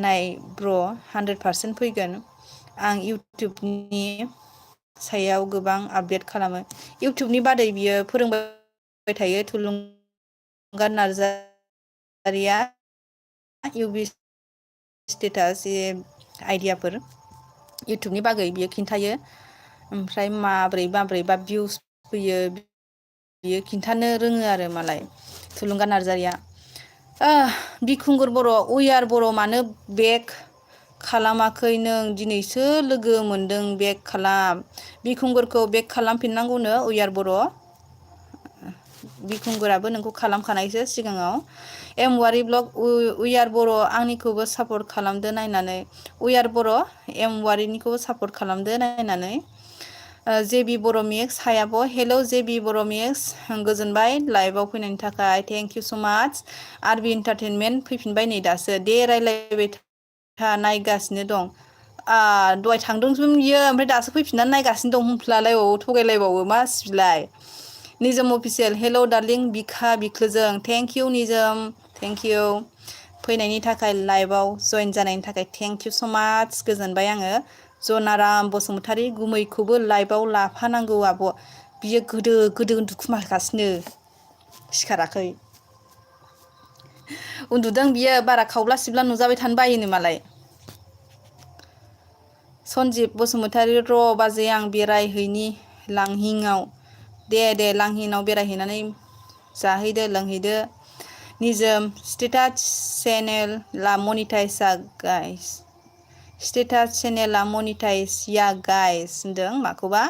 नाय ब्र 100% फैगोन आं इउटुबनि सायाव गोबां आपडेट खालामो इउटुबनि बादै बियो फोरोंबाय थायो थुलुंगा नार्जारिया UB स्टेटास आइडियाफोर इउटुबनि बागै बियो खिन्थायो ओमफ्राय माब्रै बा भिउस फैयो बियो खिन्थानो रोङो आरो मालाय थुलुंगा नार्जारिया बिखुंगुर बर' उइ आर बर' मानो बेक खालामाखै नों दिनैसो लोगो मोनदों बेक खालाम बिखुंगुरखौ बेक खालामफिननांगौनो उइ आर बर' बिखुंगुराबो नोंखौ खालामखानायसो सिगाङाव एमवारि ब्लग उइ आर बर' आंनिखौबो सापर्ट खालामदो नायनानै उइ आर बर' एमवारिनिखौबो सापर्ट खालामदो नायनानै जेबि बर' मिक्स हाय आब' हेलौ जेबि बर' मिक्स गोजोनबाय लाइभआव फैनायनि थाखाय थेंक इउ स' माच आरबि इन्टारटेनमेन्ट फैफिनबाय नै दासो दे रायलायबाय था नायगासिनो दं दहाय थांदोंसोमोन बियो ओमफ्राय दासो फैफिननानै नायगासिनो दं होनफ्लालायबावो थगायलायबावो मासि बिलाय निजोम अफिसियेल हेलौ दार्लिं बिखा बिख्लोजों थेंक इउ निजोम थेंक इउ फैनायनि थाखाय लाइभआव जइन जानायनि थाखाय थेंक इउ स' माच गोजोनबाय आङो जनाराम बसुमतारी गुमैखौबो लाइभआव लाफानांगौ आब' बियो गोदो उन्दुखुमागासिनो सिखाराखै उन्दुदों बियो बारा खावब्ला सिबला नुजाबाय थानो बायोनो मालाय सनजिब बसुमतारी र' बाजै आं बेरायहैनि लांहिंआव दे लांहिंआव बेरायहैनानै जाहैदो लोंहैदो निजोम स्टेटास चेनेला मनिटाइज गाइस स्टेटास चेनेला मनिटाइज या गाइस होनदों माखौबा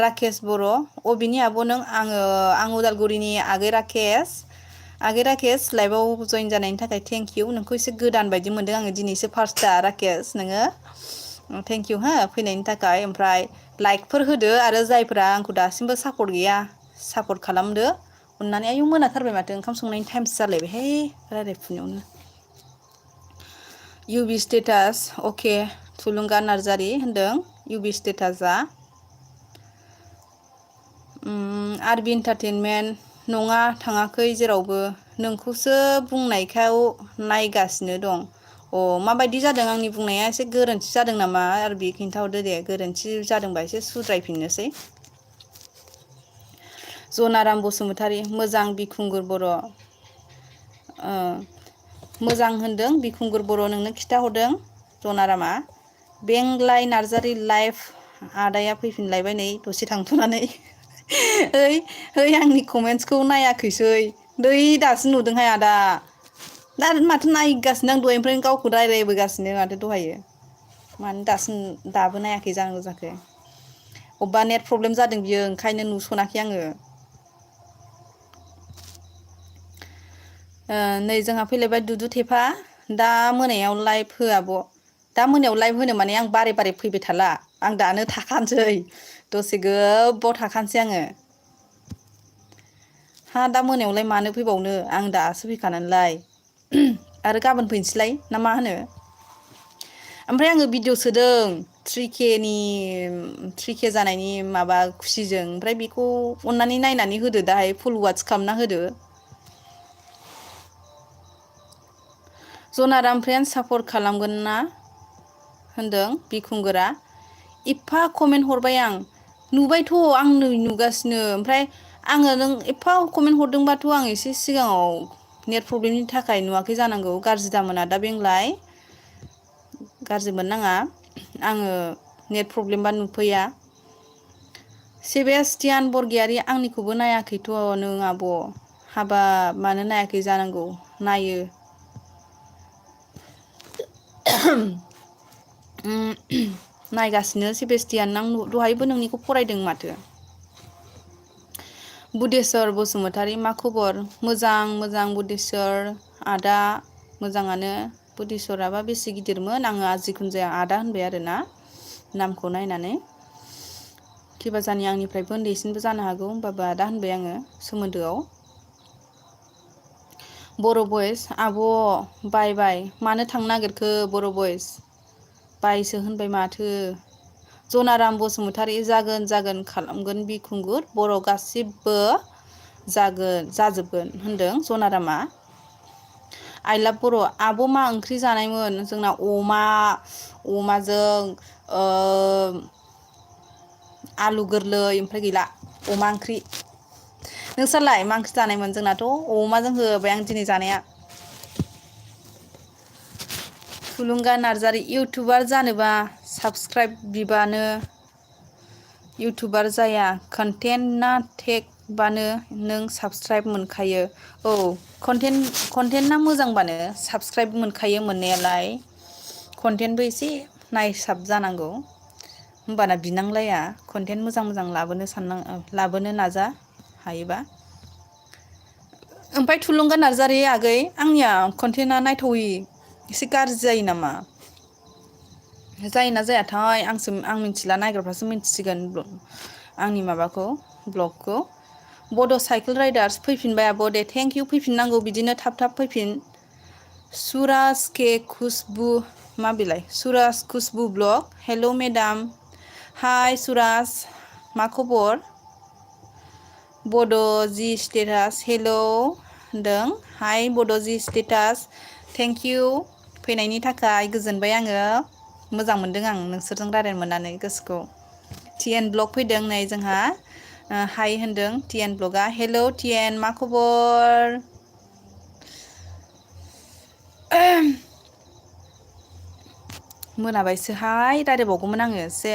राकेश बर' अबेनि आब' नों आं उदालगुरिनि आगै राकेश लाइभआव जइन जानायनि थाखाय थेंक इउ नोंखौ एसे गोदान बायदि मोनदों आङो दिनैसो फार्स्टआ राकेश नोङो थेंक इउ हो फैनायनि थाखाय ओमफ्राय लाइकफोर होदो आरो जायफोरा आंखौ दासिमबो सापर्ट गैया सापर्ट खालामदो अननानै आयौ मोनाथारबाय माथो ओंखाम संनायनि टाइमसो जालायबायहाय रायलायफुनायावनो UB स्टेटास अके थुलुंगा नार्जारि होनदों UB स्टेटासआ आरबि इन्टारटेनमेन्ट नङा थाङाखै जेरावबो नोंखौसो बुंनायखौ नायगासिनो दं माबायदि जादों आंनि बुंनाया एसे गोरोन्थि जादों नामा आरबि खिन्थाहरदो दे गोरोन्थि जादोंबा एसे सुद्रायफिननोसै जनाराम बसुमतारी मोजां बिखुंगुर बर' मोजां होनदों बिखुंगुर बर' नोंनो खिथाहरदों जनारामा बेंलाय नार्जारि लाइभ आदाया फैफिनलायबाय नै दसे थांथ'नानै ओइ आंनि कमेन्टसखौ नायाखैसै दासो नुदोंहाय आदा दा माथो नायगासिनो आं दहायनिफ्रायनो गावखौ रायलायबोगासिनो माथो दहायो मानो दाबो नायाखै जानांगौ जाखो अबेबा नेट प्रब्लेम जादों बियो ओंखायनो नुसनाखै आङो नै जोंहा फैलायबाय दुदु थेफा दा मोनायाव लाइभ हो आब' दा मोनायाव लाइभ होनो माने आं बारे फैबाय थाला आं दानो थाखानोसै दसे गोबाव थाखानोसै आङो दा मोनायावलाय मानो फैबावनो आं दासो फैखानानैलाय आरो गाबोन फैनोसैलाय ना मा होनो ओमफ्राय आङो भिडिअ सोदों 3K जानायनि माबा खुसिजों ओमफ्राय बेखौ अननानै नायनानै होदो दाहाय फुल वाट्च खालामना होदो। जनाराम फ्रेन्ड सापर्ट खालामगोन ना होनदों बिखुंगोरा। एफा कमेन्ट हरबाय आं नुबायथ' आं नै नुगासिनो ओमफ्राय आङो नों एफा कमेन्ट हरदोंबाथ' आं एसे सिगाङाव नेट प्रब्लेमनि थाखाय नुवाखै जानांगौ। गाज्रि दामोना दा बेंलाय गाज्रि मोननाङा आङो नेट प्रब्लेमबा नुफैया। सेबेस्टियान बरगयारि आंनिखौबो नायाखैथ' नों आब'। हाबाब मानो नायाखै जानांगौ नायो। नायगासिनो सेबेस्टियान आं दहायबो नोंनिखौ फरायदों माथो। बुदेस्वर बसुमतारी मा खबर? मोजां मोजां बुदेस्वर आदा मोजाङानो। बुदेस्वराबा बेसे गिदिरमोन आङो जिखुनु जाया आदा होनबाय आरोना नामखौ नायनानै। खिबाजानि आंनिफ्रायबो उन्दैसिनबो जानो हागौ होमबाबो आदा होनबाय आङो सोमोन्दोआव। बर' बयस आब' बाय बाय मानो थांनो नागिरखो बर' बयस? बायसो होनबाय माथो। जनाराम बसुमतारी जागोन जागोन खालामगोन बिखुंगुर बर' गासिबो जागोन जाजोबगोन होनदों जनारामा। आइ लाभ बर' आब' मा ओंख्रि जानायमोन? जोंना अमाजों आलु गोरलै ओमफ्राय गैला अमा ओंख्रि। नोंस्रालाय मा ओंख्रि जानायमोन? जोंनाथ' अमाजों होबाय आं दिनै जानाया। थुलुंगा नार्जारि इउटुबार जानोबा साबसक्राइब बिबानो इउटुबार जाया कन्टेन्टना टेकबानो नों साबसक्राइब मोनखायो। औ कन्टेन्टना मोजांबानो साबसक्राइब मोनखायो मोननायालाय। कन्टेन्टबो एसे नायसाब जानांगौ होमबाना बिनांलाया। कन्टेन्ट मोजां मोजां लाबोनो नाजा हायोबा। ओमफ्राय थुलुंगा नार्जारि आगै आंनिया कन्टेन्टआ नायथावि एसे गाज्रि जायो नामा? जायोना जायाथाय आं मिथिला नायग्राफ्रासो मिथिसिगोन आंनि माबाखौ ब्लगखौ। बड' साइकेल राइडार्स फैफिनबाय आब' दे थेंक इउ फैफिननांगौ बिदिनो थाब थाब फैफिन। सुराज के खुसबु मा बिलाय सुराज खुसबु ब्लग हेल' मेडाम हाय सुराज मा खबर? बड' जि स्टेटास हेल' होनदों हाय बड' जि स्टेटास थेंक इउ फैनायनि थाखाय गोजोनबाय आङो। मोजां मोनदों आं नोंसोरजों रायज्लायनो मोननानै गोसोखौ। टि एन ब्लग फैदों नै जोंहा हाय होनदों टि एन ब्लगआ हेल' टि एन मा खबर? मोनाबायसोहाय रायज्लायबावगौमोन आङो एसे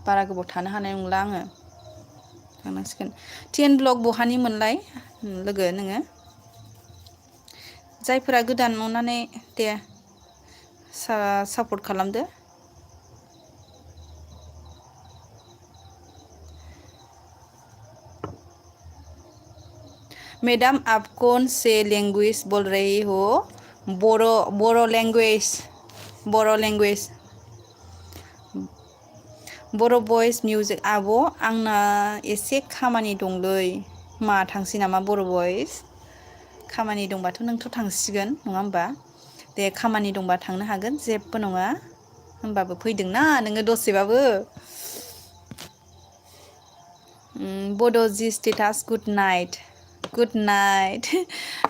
बारा गोबाव थानो हानाय नंला आङो। थांनांसिगोन टि एन ब्लग बहानि मोनलाय लोगो नोङो? जायफोरा गोदान अननानै दे सापर्ट खालामदो। मेडाम आप कौन से लैंग्वेज बोल रही हो? बर' लैंग्वेज बर' भइस मिउजिक आब' आंना एसे खामानि दंलै मा थांसै नामा बर' भइस? खामानि दंबाथ' नोंथ' थांसिगोन नङा होमबा? दे खामानि दंबा थांनो हागोन जेबो नङा होमबाबो फैदोंना नोङो दसेबाबो। बड' जि स्टेटास गुड नाइट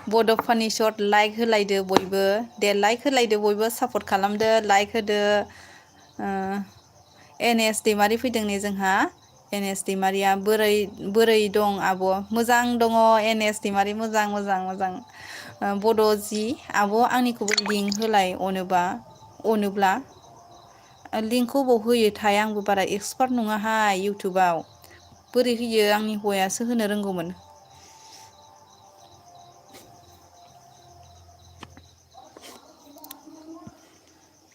बड' फानि सर्ट लाइक होलायदो बयबो दे लाइक होलायदो बयबो सापर्ट खालामदो लाइक होदो। एन एस दैमारि फैदों नै जोंहा एन एस दैमारिया बोरै दं आब'? मोजां दङ एन एस दैमारि मोजां मोजां मोजां। बड' जि आब' आंनिखौबो लिंक होलाय अनोब्ला लिंकखौ बबाव होयोथाय आंबो बारा एक्सपार्ट नङाहाय इउटुबाव बोरै होयो आंनि हौवायासो होनो रोंगौमोन।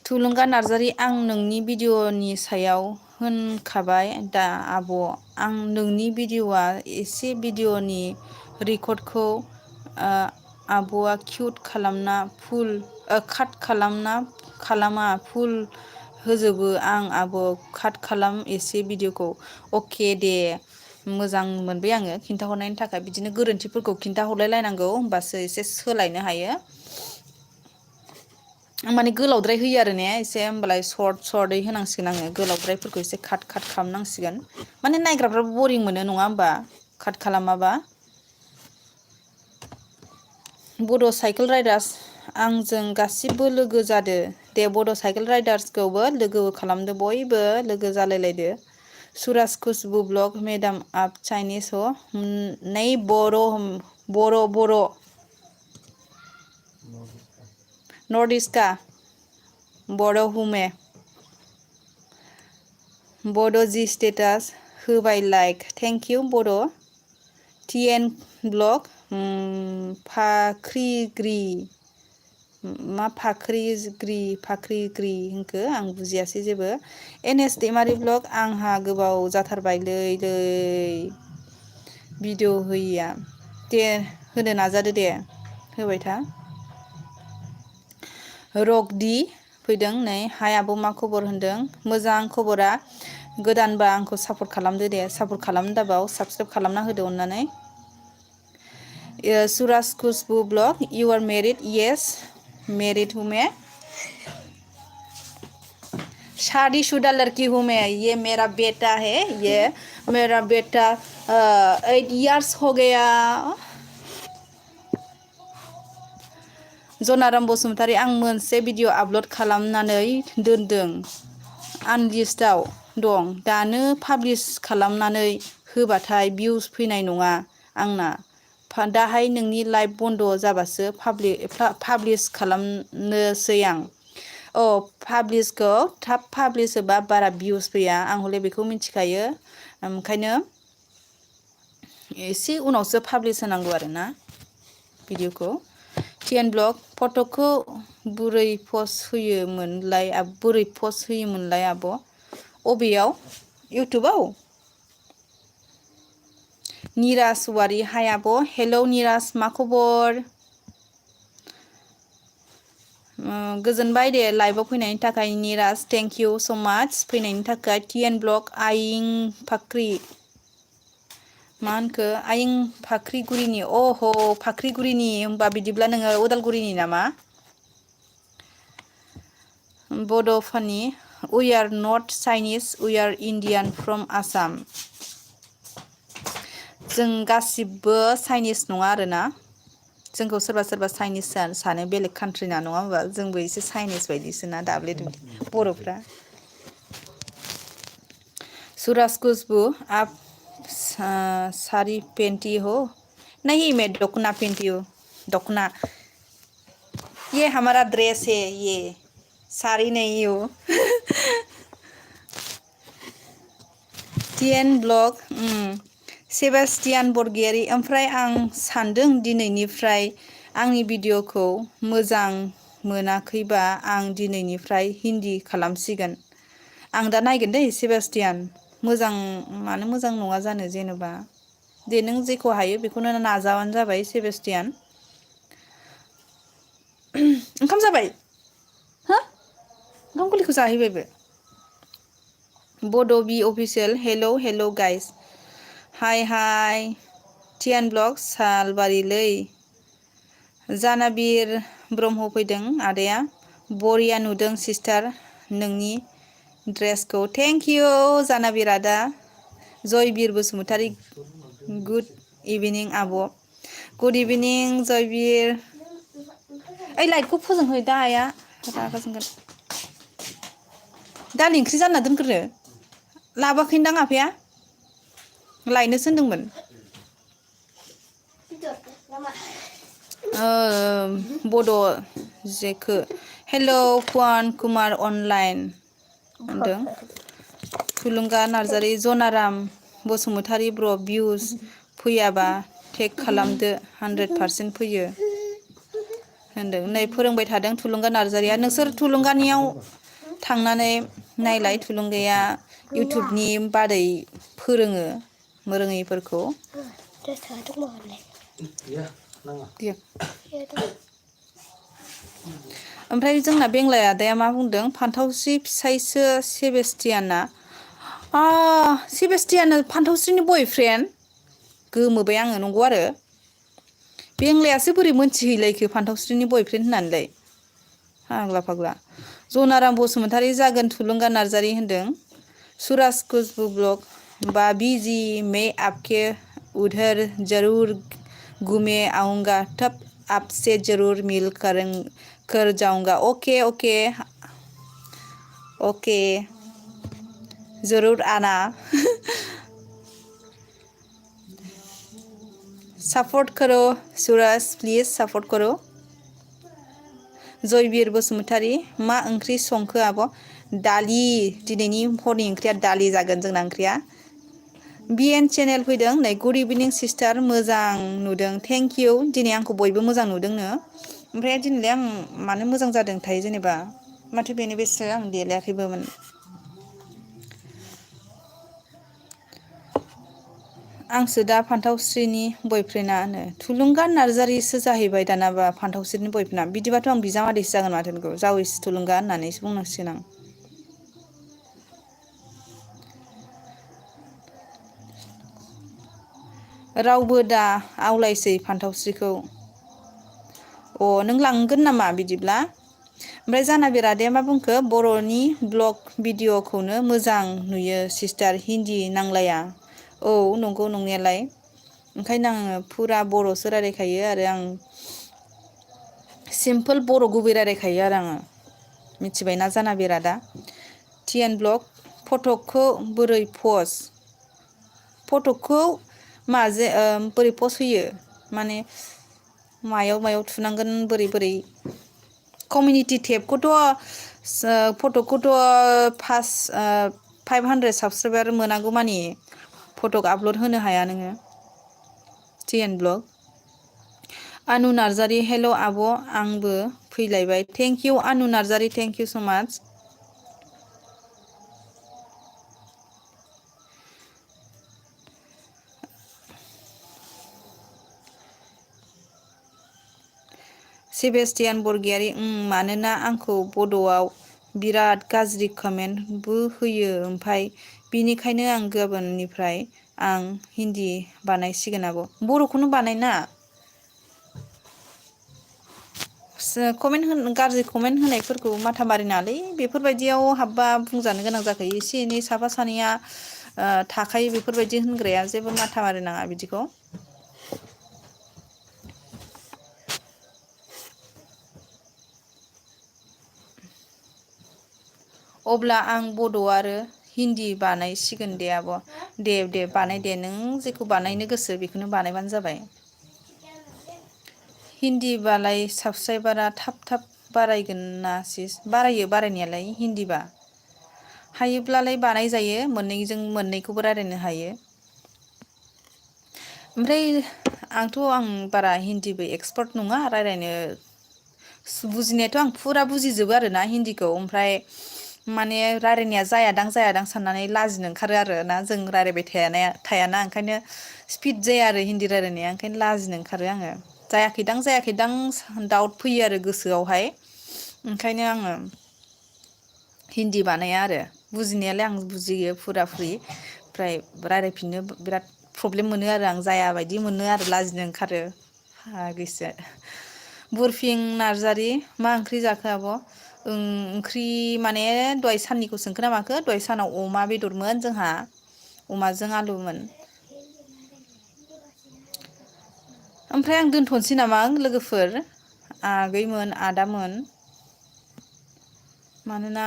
थुलुंगा नार्जारि आं नोंनि भिडिअ'नि सायाव होनखाबाय दा आब' आं नोंनि भिडिअ'आ एसे भिडिअ'नि रेकर्डखौ आब'आ किउट खालामना काट खालामा फुल होजोबो आं आब' काट खालाम एसे भिडिअ'खौ अके दे। मोजां मोनबाय आङो खिन्थाहरनायनि थाखाय बिदिनो गोरोन्थिफोरखौ खिन्थाहरलाय लायनांगौ होमबासो एसे सोलायनो हायो। माने गोलावद्राय होयो आरो ने एसे होमबालाय सर्टै होनांसिगोन आङो गोलावद्रायफोरखौ एसे काट खालामनांसिगोन माने नायग्राफ्राबो बरिं मोनो नङा होमबा काट खालामाबा बड' साइकेल राइडार्स आंजों गासिबो लोगो जादो दे बड' साइकेल राइडार्सखौबो लोगो खालामदो बयबो लोगो जालायलायदो सुराज खुसबु ब्लग मेडाम आप चाइनिस हो नहीं बर' नॉर्थ ईस्ट का बड' हुमे बड' जी स्टेटास होबाय लाइक थेंक यू बड' TN ब्लग फाख्रिग्रि मा फाख्रिग्रि होनखो आं बुजियासै जेबो NS दैमारि ब्लग आंहा गोबाव जाथारबायलै भिडिअ होयिया दे होनो नाजादो दे होबाय था रकदि फैदों नै हाय आब' मा खबर होनदों मोजां खबरा गोदानबा आंखौ सापर्ट खालामदो दे सापर्ट खालामनो दाबाव साबसक्राइब खालामना होदो अननानै सुराज खुसबु ब्लग इउ आर मेरिड येस मेरिड हूँ मैं शादीशुदा लड़की हूँ मैं ये मेरा बेटा है ये मेरा बेटा 8 इयर्स हो गया जनाराम बसुमतारी आं मोनसे भिडिअ आपल'ड खालामनानै दोनदों आनलिस्टआव दं दानो पाब्लिश खालामनानै होबाथाय भिउस फैनाय नङा आंना दाहाय नोंनि लाइभ बन्द जाबासो पाब्लिश खालामनोसै आं पाब्लिशखौ थाब पाब्लिश होबा बारा भिउस फैया आं हले बेखौ मिथिखायो ओंखायनो एसे उनावसो पाब्लिश होनांगौ आरोना भिडिअखौ TN ब्लग फट'खौ बुरै पस्ट होयोमोनलाय आब' अबेयाव इउटुबाव निराज वारि हाय आब' हेलौ निराज मा खबर गोजोनबाय दे लाइभआव फैनायनि थाखाय निराज थेंक इउ स' माच फैनायनि थाखाय TN ब्लग आइं फाख्रि मा होनखो आइं फाख्रिगुरिनि फाख्रिगुरिनि होमबा बिदिब्ला नोङो उदालगुरिनि नामा बड' फानि we are not Chinese we are Indian from Assam जों गासिबो चाइनिस नङा आरोना जोंखौ सोरबा सोरबा चाइनिस सानो बेलेग कान्ट्रिना नङा होमबा जोंबो एसे चाइनिस बायदिसोना दाब्ले दुब्ले बर'फ्रा सूरज खुशबू आप साड़ी पहनती हो नहीं मैं डोकना पहनती हूँ डोकना ये हमारा ड्रेस है ये साड़ी नहीं हो TN ब्लग सेबास्टियान बरगयारि ओमफ्राय आं सानदों दिनैनिफ्राय आंनि भिडिअखौ मोजां मोनाखैबा आं दिनैनिफ्राय हिन्दी खालामसिगोन आं दा नायगोन दै सेबास्टियान मोजां मानो मोजां नङा जानो जेनेबा दे नों जेखौ हायो बेखौनो नाजाबानो जाबाय सेबास्टियान ओंखाम जाबाय हो ओंखाम गोरलैखौ जाहैबायबो Bodo' B official hello guys hi TN blog सालबारिलै जानाबिर ब्रह्म फैदों आदाया बरिया नुदों सिस्टार नोंनि ड्रेसखौ थेंक इउ जानाबिर आदा जयबिर बसुमतारी गुड इभिनिं आब' गुड इभिनिं जयबिर ओइ लाइटखौ फोजोंहै दा आइया रागा जोंगोन दालि ओंख्रि जानना दोनग्रो लाबोआखैदां आफाया लायनोसो होनदोंमोन बड' जेखो हेलौ फुवान कुमार अनलाइन होनदों थुलुंगा नार्जारि जनाराम बसुमतारी ब्र भिउस फैयाबा टेग खालामदो 100% फैयो होनदों नै फोरोंबाय थादों थुलुंगा नार्जारिया नोंसोर थुलुंगानियाव थांनानै नायलाय थुलुंगाया इउटुबनि बादै फोरोङो रोङैफोरखौ ओमफ्राय जोंना बेंलाय आदाया मा बुंदों फान्थावस्रि फिसायसो सेबास्टियाना सेबास्टियाना फान्थावस्रिनि बयफ्रेन्ड गोमोबाय आङो नंगौ आरो बेंलायासो बोरै मोनथिहैलायखो फान्थावस्रिनि बयफ्रेन्ड होननानैलाय फाग्ला फाग्ला जनाराम बसुमतारी जागोन थुलुंगा नार्जारि होनदों सुराज खुशबु ब्लग बा बिजी में आपके उधर जरूर घूमे आऊंगा तब आपसे जरूर मिल कर जाऊंगा ओके ओके ओके जरूर आना सपोर्ट करो सुराज प्लिज सपोर्ट करो जयबीर बसुमतारी मा ओंख्रि संखो आब' दालि दिनैनि हरनि ओंख्रिया दालि जागोन जोंना ओंख्रिया बिएन चेनेल फैदों नै गुड इभिनिं सिस्टार मोजां नुदों थेंक इउ दिनै आंखौ बयबो मोजां नुदोंनो ओमफ्राय दिनैलाय आं मानो मोजां जादों थाय जेनेबा माथो बेनो बेसो आं देलायाखैबोमोन आंसो दा फान्थावस्रिनि बयफ्रेन्डआ होनो थुलुंगा नार्जारिसो जाहैबाय दानाबा फान्थावस्रिनि बयफ्रेन्डआ बिदिबाथ' आं बिजामादैसो जागोन माथो बेखौ जावैसो थुलुंगा होननानैसो बुंनांसिगोन आं रावबो दा आवलायसै फान्थावस्रिखौ अ नों लांगोन नामा बिदिब्ला ओमफ्राय जानाबि रादाया मा बुंखो बर'नि ब्लग भिडिअ'खौनो मोजां नुयो सिस्टार हिन्दी नांलाया औ नंगौ नंनायालाय ओंखायनो आङो फुरा बर'सो रायलायखायो आरो आं सिम्पोल बर' गुबै रायलायखायो आरो आङो मिथिबायना जानाबि रादा टि एन ब्लग फटकखौ बोरै फटकखौ माजे बोरै पस्ट होयो माने मायाव मायाव थुनांगोन बोरै बोरै कमिउनिटि टेबखौथ' फटकखौथ' फास 500 साबसक्राइबार मोनागौ मानि फटक आपल'ड होनो हाया नोङो टि एन ब्लग आनु नार्जारि हेल' आब' आंबो फैलायबाय थेंक इउ आनु नार्जारि थेंक इउ स' माच सेबेस्टियान बरगयारि मानोना आंखौ बड'आव बिराद गाज्रि कमेन्टबो होयो ओमफाय बिनिखायनो आं गाबोननिफ्राय आं हिन्दी बानायसिगोन आब' बर'खौनो बानायना गाज्रि कमेन्ट होनायफोरखौ माथा मारिनाङालै बेफोरबायदियाव हाबबा बुंजानो गोनां जाखायो एसे एनै साफा सानैया थाखायो बेफोरबायदि होनग्राया जेबो माथा मारि नाङा बिदिखौ अब्ला आं बड' आरो हिन्दी बानायसिगोन दे आब' दे दे बानाय दे नों जेखौ बानायनो गोसो बेखौनो बानायबानो जाबाय हिन्दीबालाय साबसक्राइबारा थाब थाब बारायगोन ना सिस बारायो बारायनायालाय हिन्दीबा हायोब्लालाय बानायजायो मोननैजों मोननैखौबो रायलायनो हायो ओमफ्राय आं बारा हिन्दीबो एक्सपार्ट नङा रायलायनो बुजिनायाथ' आं फुरा बुजिजोबो आरोना हिन्दीखौ ओमफ्राय माने रायलायनाया जायादां साननानै लाजिनो ओंखारो आरो ना जों रायलायबाय थायाना ओंखायनो स्पिड जाया आरो हिन्दी रायलायनाया ओंखायनो लाजिनो ओंखारो आङो जायाखैदां डाउट फैयो आरो गोसोआवहाय ओंखायनो आङो हिन्दी बानाया आरो बुजिनायालाय आं बुजियो फुरा फुरि ओमफ्राय रायलायफिननो बिराद प्रब्लेम मोनो आरो आं जायाबायदि मोनो आरो लाजिनो ओंखारो फाग्लिसो बुरफिं नार्जारि मा ओंख्रि जाखो आब' ओंख्रि माने दहाय साननिखौ सोंखो ना माखो दहाय सानाव अमा बेदरमोन जोंहा अमाजों आलुमोन ओमफ्राय आं दोनथ'नोसै नामा लोगोफोर आगैमोन आदामोन मानोना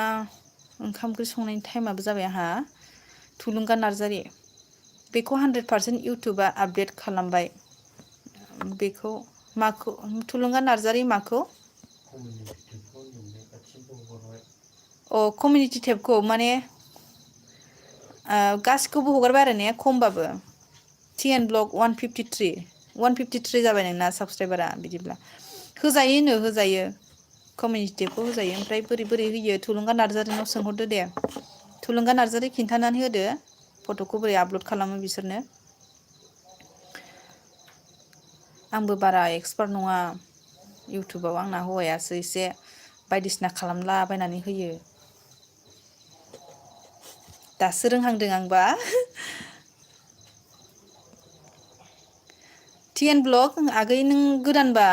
ओंखाम ओंख्रि संनायनि टाइमाबो जाबाय आंहा थुलुंगा नार्जारि बेखौ 100% इउटुबा आपडेट खालामबाय बेखौ माखौ थुलुंगा नार्जारि माखौ कमिउनिटि टेबखौ माने गासिखौबो हगारबाय आरो ने खमबाबो टि एन ब्लग 153 जाबाय नोंना साबसक्राइबारा बिदिब्ला होजायो कमिउनिटि टेबखौ होजायो ओमफ्राय बोरै होयो थुलुंगा नार्जारिनाव सोंहरदो दे थुलुंगा नार्जारि खिन्थानानै होदो फट'खौ बोरै आपल'ड खालामो बिसोरनो आंबो बारा एक्सपार्ट नङा इउटुबाव आंना हौवायासो एसे बायदिसिना खालामलाबायनानै होयो दासो रोंहांदों आंबा टि एन ब्लग आगै नों गोदानबा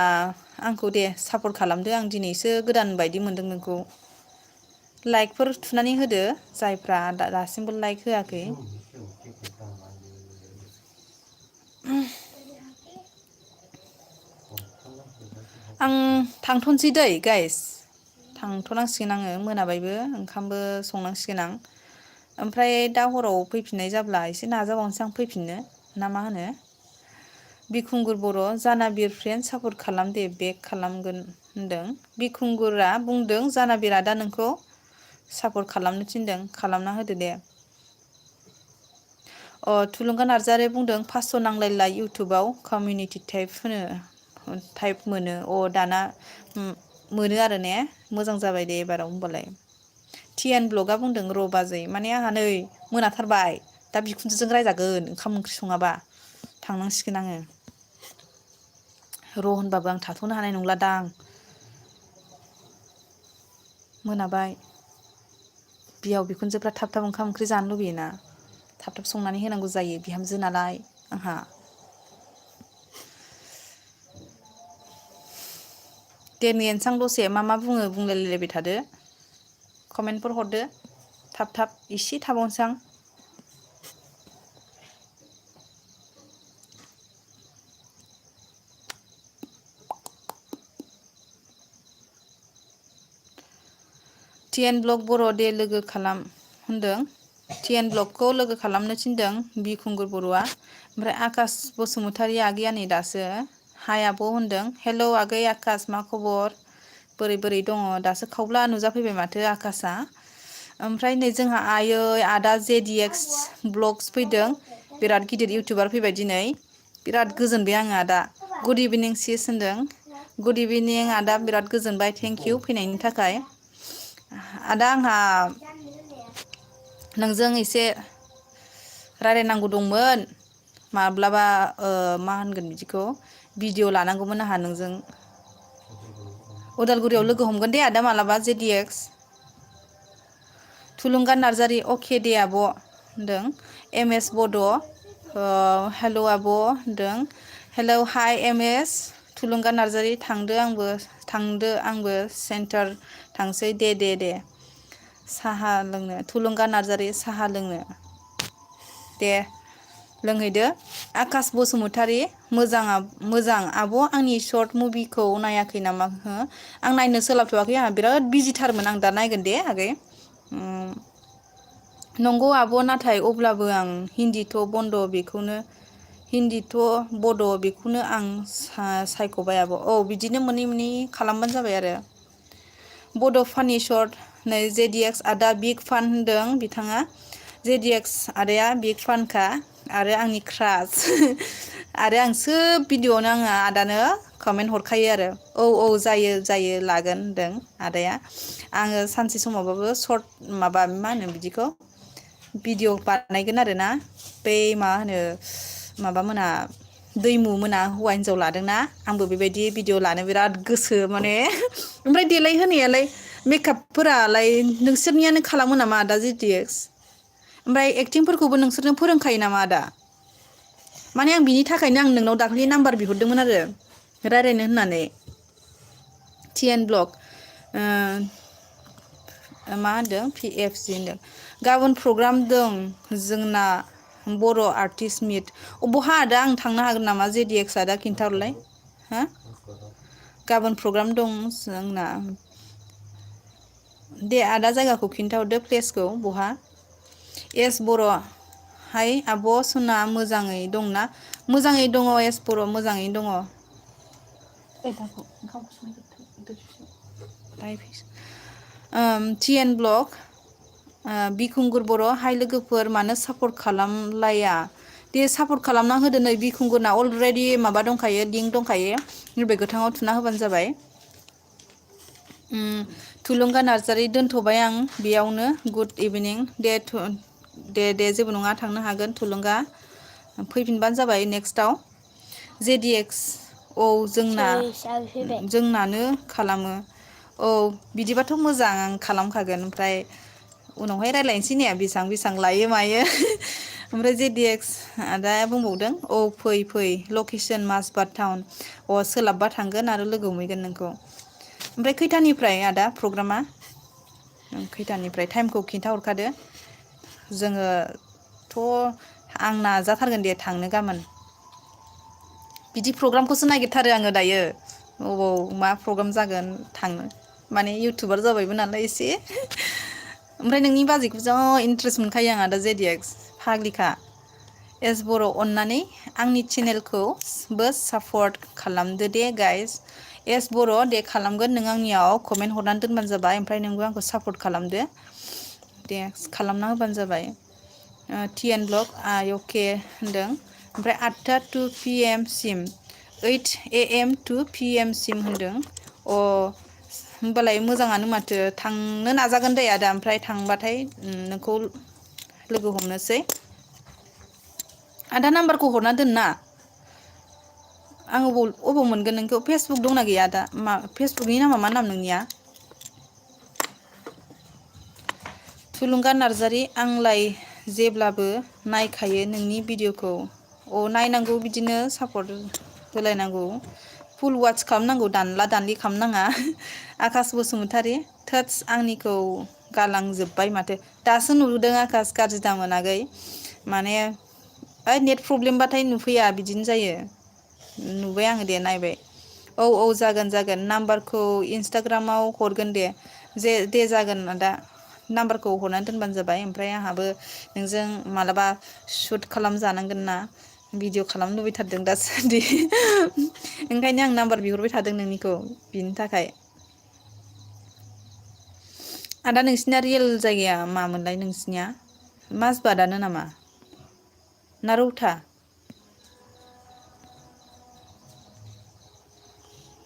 आंखौ दे सापर्ट खालामदो आं दिनैसो गोदान बायदि मोनदों नोंखौ लाइकफोर थुनानै होदो जायफ्रा दासिमबो लाइक होआखै आं थांथ'नोसै दै गाइस थांथ'नांसिगोन आङो मोनाबायबो ओंखामबो संनांसिगोन आं ओमफ्राय दा हराव फैफिननाय जाब्ला एसे नाजाबावनोसै आं फैफिननो ना मा होनो बिखुंगुर बर' जानाबिर फ्रेन्ड सापर्ट खालाम दे बेक खालामगोन होनदों बिखुंगुरा बुंदों जानाबिर आदा नोंखौ सापर्ट खालामनो थिनदों खालामना होदो दे थुलुंगा नार्जारि बुंदों 500 नांलायला इउटुबाव कमिउनिटि टाइप मोनो दाना मोनो आरो ने मोजां जाबाय दे एबाराव होमबालाय TN ब्लगआ बुंदों र' बाजै माने आंहा नै मोनाथारबाय दा बिखुनजोजों रायजागोन ओंखाम ओंख्रि सङाबा थांनांसिगोन आङो र' होनबाबो आं थाथ'नो हानाय नंला दां मोनाबाय बिहाव बिखुनजोफ्रा थाब थाब ओंखाम ओंख्रि जानो लुबैयोना थाब थाब संनानै होनांगौ जायो बिहामजो नालाय आंहा दे मेनसां दसे मा बुङो बुंलायलायबाय थादो कमेन्टफोर हरदो थाब थाब एसे थाबावनोसां TN ब्लग बर' दे लोगो खालाम होनदों TN ब्लगखौ लोगो खालामनो थिनदों बिखुंगुर बर'आ ओमफ्राय आकाश बसुमतारी आगैया नै दासो हाय आब' होनदों हेलौ आगै आकाश मा खबर बोरै दङ दासो खावब्ला नुजाफैबाय माथो आकाशआ ओमफ्राय नै जोंहा आयै आदा JDX ब्लग्स फैदों बिराद गिदिर इउटुबार फैबाय दिनै बिराद गोजोनबाय आङो आदा गुड इभिनिं सिस होनदों गुड इभिनिं आदा बिराद गोजोनबाय थेंक इउ फैनायनि थाखाय आदा आंहा नोंजों एसे रायलायनांगौ दंमोन माब्लाबा मा होनगोन बिदिखौ भिडिअ लानांगौमोन आंहा नोंजों उदालगुरियाव लोगो हमगोन दे आदा मालाबा JDX थुलुंगा नार्जारि अके दे आब' होनदों MS बड' हेलौ आब' होनदों हेलौ हाय MS थुलुंगा नार्जारि थांदो आंबो सेन्टार थांसै दे साहा लोंनो थुलुंगा नार्जारि साहा लोंनो दे लोंहैदो आकाश बसुमतारी मोजां आब' आंनि सर्ट मुभिखौ नायाखै नामा हो आं नायनो सोलाबथ'वाखै आंहा बिराद बिजिथारमोन आं दा नायगोन दे आगै नंगौ आब' नाथाय अब्लाबो आं हिन्दीथ' बड' बेखौनो आं सायख'बाय आब' बिदिनो मोनै खालामबानो जाबाय आरो बड' फानि सर्ट नै JDX आदा बिग फान होनदों बिथाङा JDX आदाया बिग फानखा आरो आंनि क्रास आरो आं सोब भिडिअ'आवनो आङो आदानो कमेन्ट हरखायो आरो जायो लागोन होनदों आदाया आङो सानसे समावबाबो सर्ट माबा मा होनो बिदिखौ भिडिअ बानायगोन आरोना बै मा होनो माबा मोना दैमु मोना हौवा हिनजाव लादोंना आंबो बेबायदि भिडिअ लानो बिराद गोसो माने ओमफ्राय देलाय होनायालाय मेकापफोरालाय नोंसोरनियानो खालामो नामा आदा JDX ओमफ्राय एक्टिंफोरखौबो नोंसोरनो फोरोंखायो नामा आदा माने आं बिनि थाखायनो आं नोंनाव दाख्लि नाम्बार बिहरदोंमोन आरो रायज्लायनो होननानै TN ब्लग मा होनदों PFC होनदों गाबोन प्रग्राम दं जोंना बर' आर्टिस्ट मिट बहा आदा आं थांनो हागोन नामा JDX आदा खिन्थाहरलाय हो गाबोन प्रग्राम दं जोंना दे आदा जायगाखौ खिन्थाहरदो प्लेसखौ बहा बर' हाय आब' सना मोजाङै दंना मोजाङै दङ बर' मोजाङैनो दङ TN ब्लग बिखुंगुर बर' हाय लोगोफोर मानो सापर्ट खालामलाया दे सापर्ट खालामना होदो नै बिखुंगुरना अलरेडि माबा दंखायो लिंक दंखायो नैबे गोथाङाव थुना होबानो जाबाय थुलुंगा नार्जारि दोनथ'बाय आं बेयावनो गुड इभिनिं दे जेबो नङा थांनो हागोन थुलुंगा फैफिनबानो जाबाय नेक्स्टआव JDX जोंनानो खालामो बिदिबाथ' मोजां आं खालामखागोन ओमफ्राय उनावहाय रायज्लायनोसै ने बेसेबां लायो मायो ओमफ्राय JDX आदाया बुंबावदों औ फै लकेसन मासबाद टाउन सोलाबबा थांगोन आरो लोगो हमहैगोन नोंखौ। ओमफ्राय खैथानिफ्राय आदा प्रग्रामा खैथानिफ्राय टाइमखौ खिन्थाहरखादो। जोङोथ' आं नाजाथारगोन दे थांनो गाबोन। बिदि प्रग्रामखौसो नागिरथारो आङो दायो। अबाव मा प्रग्राम जागोन थांनो माने इउटुबार जाबायबो नालाय एसे ओमफ्राय नोंनि बाजैखौ जा इन्टारेस्ट मोनखायो आंहा दा JDX फाग्लिखा एस बर' अननानै आंनि चेनेलखौबो सापर्ट खालामदो दे गाइस। एस बर' दे खालामगोन नों आंनियाव कमेन्ट हरनानै दोनबानो जाबाय ओमफ्राय नोंबो आंखौ सापर्ट खालामदो दे खालामना होबानो जाबाय। TN ब्लग अके होनदों ओमफ्राय 8टा to PM सिम 8 AM to PM सिम होनदों होमबालाय मोजाङानो माथो थांनो नाजागोन दे आदा ओमफ्राय थांबाथाय नोंखौ लोगो हमनोसै। आदा नाम्बारखौ हरना दोनना आं अबाव मोनगोन नोंखौ फेसबुक दंना गैया आदा फेसबुकनि नामा मा नाम नोंनिया? थुलुंगा नार्जारि आंलाय जेब्लाबो नायखायो नोंनि भिडिअ'खौ नायनांगौ बिदिनो सापर्ट होलायनांगौ फुल वाटच खालामनांगौ दानला दानलि खालामनाङा। आकास बसुमतारी थोदस आंनिखौ गालांजोब्बाय माथो दासो नुदों आकास गाज्रि दामोन आगै माने नेट प्रब्लेमबाथाय नुफैया बिदिनो जायो। नुबाय आङो दे नायबाय औ जागोन नाम्बारखौ इन्सटाग्रामाव हरगोन दे जागोन आदा नाम्बारखौ हरनानै दोनबानो जाबाय ओमफ्राय आंहाबो नोंजों मालाबा सुट खालामजानांगोन ना भिडिअ खालामनो लुबैथारदों दासान्दि ओंखायनो आं नाम्बार बिहरबाय थादों नोंनिखौ बिनि थाखाय। आदा नोंसिना रियेल जायगाया मामोनलाय नोंसिनिया माजबादानो नामा ना रौता?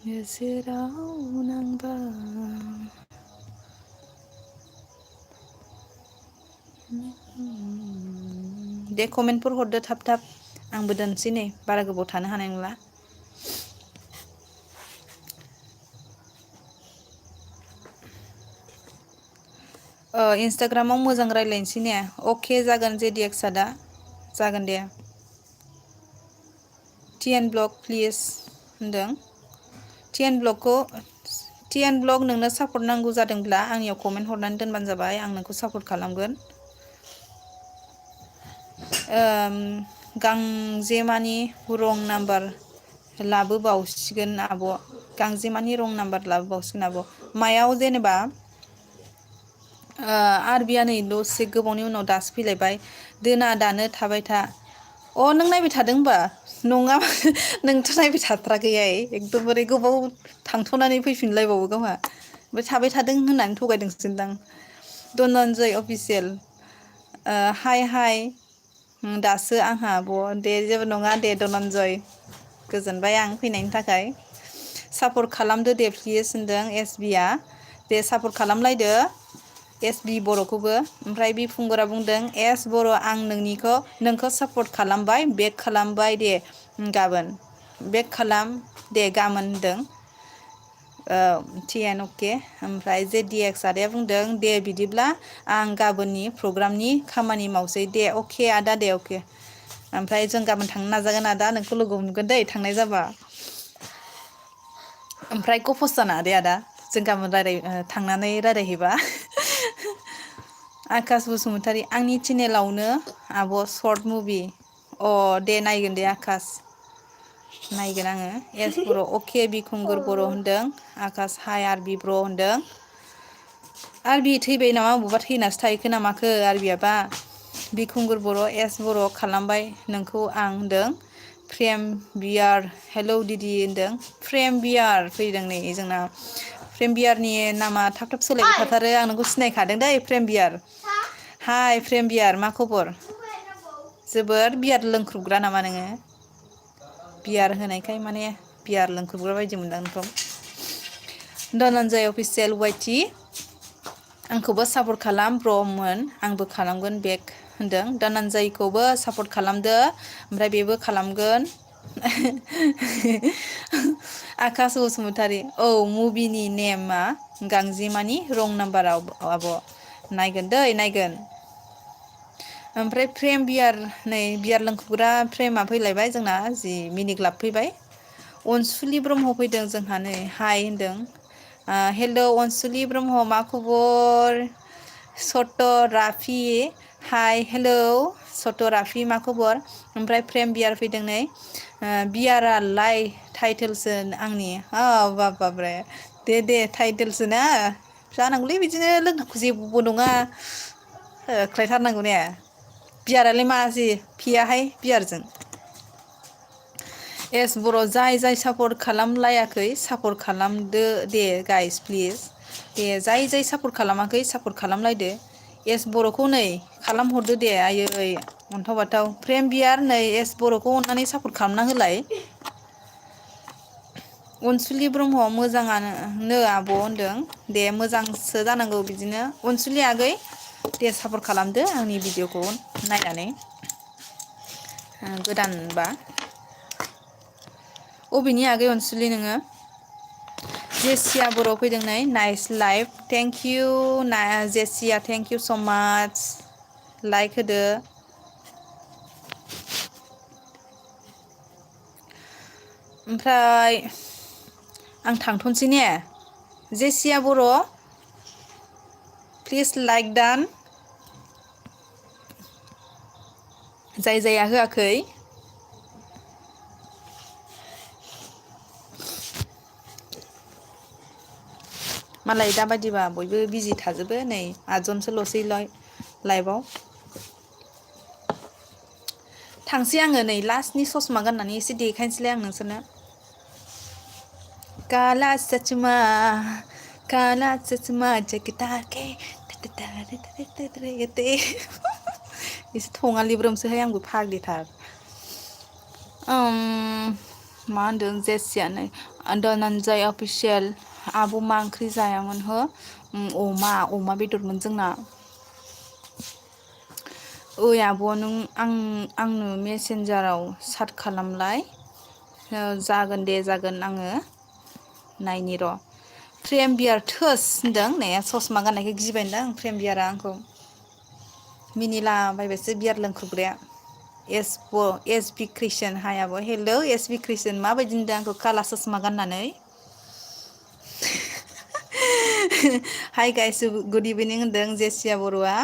गेजेराव नांबा दे कमेन्टफोर हरदो थाब आंबो दोनसै नै बारा गोबाव थानो हानाय नंला। इन्सटाग्रामाव मोजां रायज्लायनोसै ने अके जागोन JDX आदा जागोन दे। TN ब्लग प्लिज होनदों TN ब्लग नोंनो सापर्ट नांगौ जादोंब्ला आंनियाव कमेन्ट हरनानै दोनबानो जाबाय आं नोंखौ सापर्ट खालामगोन। गांजेमानि रं नाम्बार लाबोबावसिगोन आब' गांजेमानि रं नाम्बार लाबोबावसिगोन आब' मायाव जेनेबा आरबिया नै दसे गोबावनि उनाव दासो फैलायबाय दोना दानो थाबाय था नों नायबाय थादों होनबा नङा नोंथ' नायबाय थाथ्राखैहाय एकदमबारे गोबाव थांथ'नानै फैफिनलायबावो गावहा ओमफ्राय थाबाय थादों होननानै थगायदोंसोदां। धनन्जय अफिसियेल हाय दासो आंहा आब' दे जेबो नङा दे धनन्जय गोजोनबाय आं फैनायनि थाखाय सापर्ट खालामदो दे प्लिज होनदों SB आ दे सापर्ट खालामलायदो SB बर'खौबो ओमफ्राय बिफुंगुरा बुंदों एस बर' आं नोंखौ सापर्ट खालामबाय बेक खालामबाय दे गाबोन बेक खालाम दे गाबोन होनदों। TN अके ओमफ्राय JDX आदाया बुंदों दे बिदिब्ला आं गाबोननि प्रग्रामनि खामानि मावसै दे अके आदा दे अके ओमफ्राय जों गाबोन थांनो नाजागोन आदा नोंखौ लोगो हमगोन दै थांनाय जाबा ओमफ्राय गफस जानाङा दे आदा जों गाबोन थांनानै रायज्लायहैबा। आकास बसुमतारी आंनि चेनेलावनो आब' सर्ट मुभि दे नायगोन दे आकास नायगोन आङो एस बर' अके बिखुंगुर बर' होनदों आकास हाय आरबि ब्र' होनदों आरबि थैबाय नामा बबावबा थैनासो थाहैखो ना माखो आरबियाबा बिखुंगुर बर' एस बर' खालामबाय नोंखौ आं होनदों प्रेम बियार हेलौ दिदि होनदों प्रेम बियार फैदों नै जोंना प्रेम बियारनि नामा थाब थाब सोलायबाय थाथारो आं नोंखौ सिनायखादों दै प्रेम बियार हाय प्रेम बियार मा खबर जोबोर बियार लोंख्रुबग्रा नामा नोङो बियार होनायखाय माने बियार लोंख्रुबग्रा बायदि मोनदां नोंखौ। धनन्जय अफिसियेल वाइटि आंखौबो सापर्ट खालाम ब्र'मोन आंबो खालामगोन बेक होनदों धनन्जयखौबो सापर्ट खालामदो ओमफ्राय बेबो खालामगोन। आकास बसुमतारी मुभिनि नेमा गांजेमानि रं नाम्बाराव आब' नायगोन दै नायगोन ओमफ्राय प्रेम बियार नै बियार लोंखुग्रा प्रेमा फैलायबाय जोंना जि मिनिक लाबोफैबाय। अनसुलि ब्रह्म फैदों जोंहा नै हाय होनदों। हेल' अनसुलि ब्रह्म मा खबर? सत' राफि हाय हेलौ सत' राफि मा खबर? ओमफ्राय प्रेम बियार फैदों नै बियारालाय टाइटेलसो आंनि बाब्रे दे टाइटेलसो ना जानांगौलै बिदिनो लोंनांगौ जेबो नङा होख्लायथारनांगौ ने बियारालाय मासि फेयाहाय बियारजों एस बर' जाय सापर्ट खालामलायाखै सापर्ट खालामदो दे गाइस प्लिज दे जाय सापर्ट खालामाखै सापर्ट खालामलायदो एस बर'खौ नै खालामहरदो दे आयै अन्थाव बाथाव प्रेम बियार नै एस बर'खौ अननानै सापर्ट खालामना होलाय। अनसुलि ब्रह्म मोजाङानो आब' होनदों दे मोजांसो जानांगौ बिदिनो अनसुलि आगै दे सापर्ट खालामदो आंनि भिडिअ'खौ नायनानै गोदानबा अबेनि आगै अनसुलि नोङो? जेसिया बर' फैदों नै nice life thank you Jesia thank you स' माच लाइक होदो। ओमफ्राय आं थांथ'नोसै ने जेसिया बर' प्लिज लाइक दान जाया होआखै मालाय दाबायदिबा बयबो बिजि थाजोबो नै 8 जनसोल'सैलाय लाइभआव थांसै आङो नै लास्टनि ससमा गाननानै एसे देखायनोसैलाय आं नोंसोरनो काला सचमा काला सचमा जगताके एसे थङालिब्रोमसोहाय आंबो फाग्लिथार मा होनदों जेसियानो धनन्जय अफिसियेल आब' मा ओंख्रि जायामोन हो अमा बेदरमोन जोंना ओइ आब' नों आंनो मेसेन्जाराव साट खालामलाय जागोन दे जागोन आङो नायनि र' प्रेम बियार थोस होनदों ने ससमा गाननायखाय गिबायदां प्रेम बियारा आंखौ मिनिला बायबायसो बियार लोंख्रुबग्राया एस बि क्रिस्टियान हाय आब' हेलौ एस बि क्रिस्टियान माबायदि नुदों आंखौ काला ससमा गाननानै हाय गाइस गुड इभिनिं होनदों जेसिया बर'आ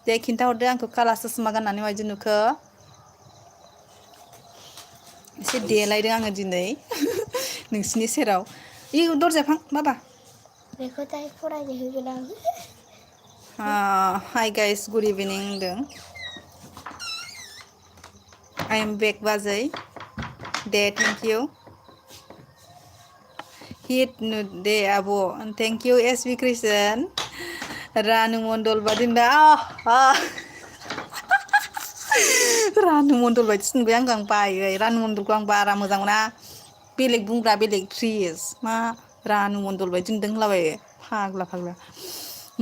दे खिन्थाहरदो आंखौ काला ससमा गाननानै मायदि नुखो एसे देलायदों आङो दिनै नोंसिनि सेराव दरजाया फां बाबा
बेखौ दाय फरायनो होगोन आं
हाय गाइस गुड इभिनिं होनदों आइ एम बेक बाजै दे थेंक इउ हिट नु दे आब' thank you S B Christian Ranu Mondal बादि रानु मण्डल बायदिसो नुबाय आं बायो रानु मण्डलखौ आं बारा मोजां मोना बेलेग बुंग्रा बेलेग प्लिज मा रानु मण्डल बायदि नुदों होनलाबायो फाग्ला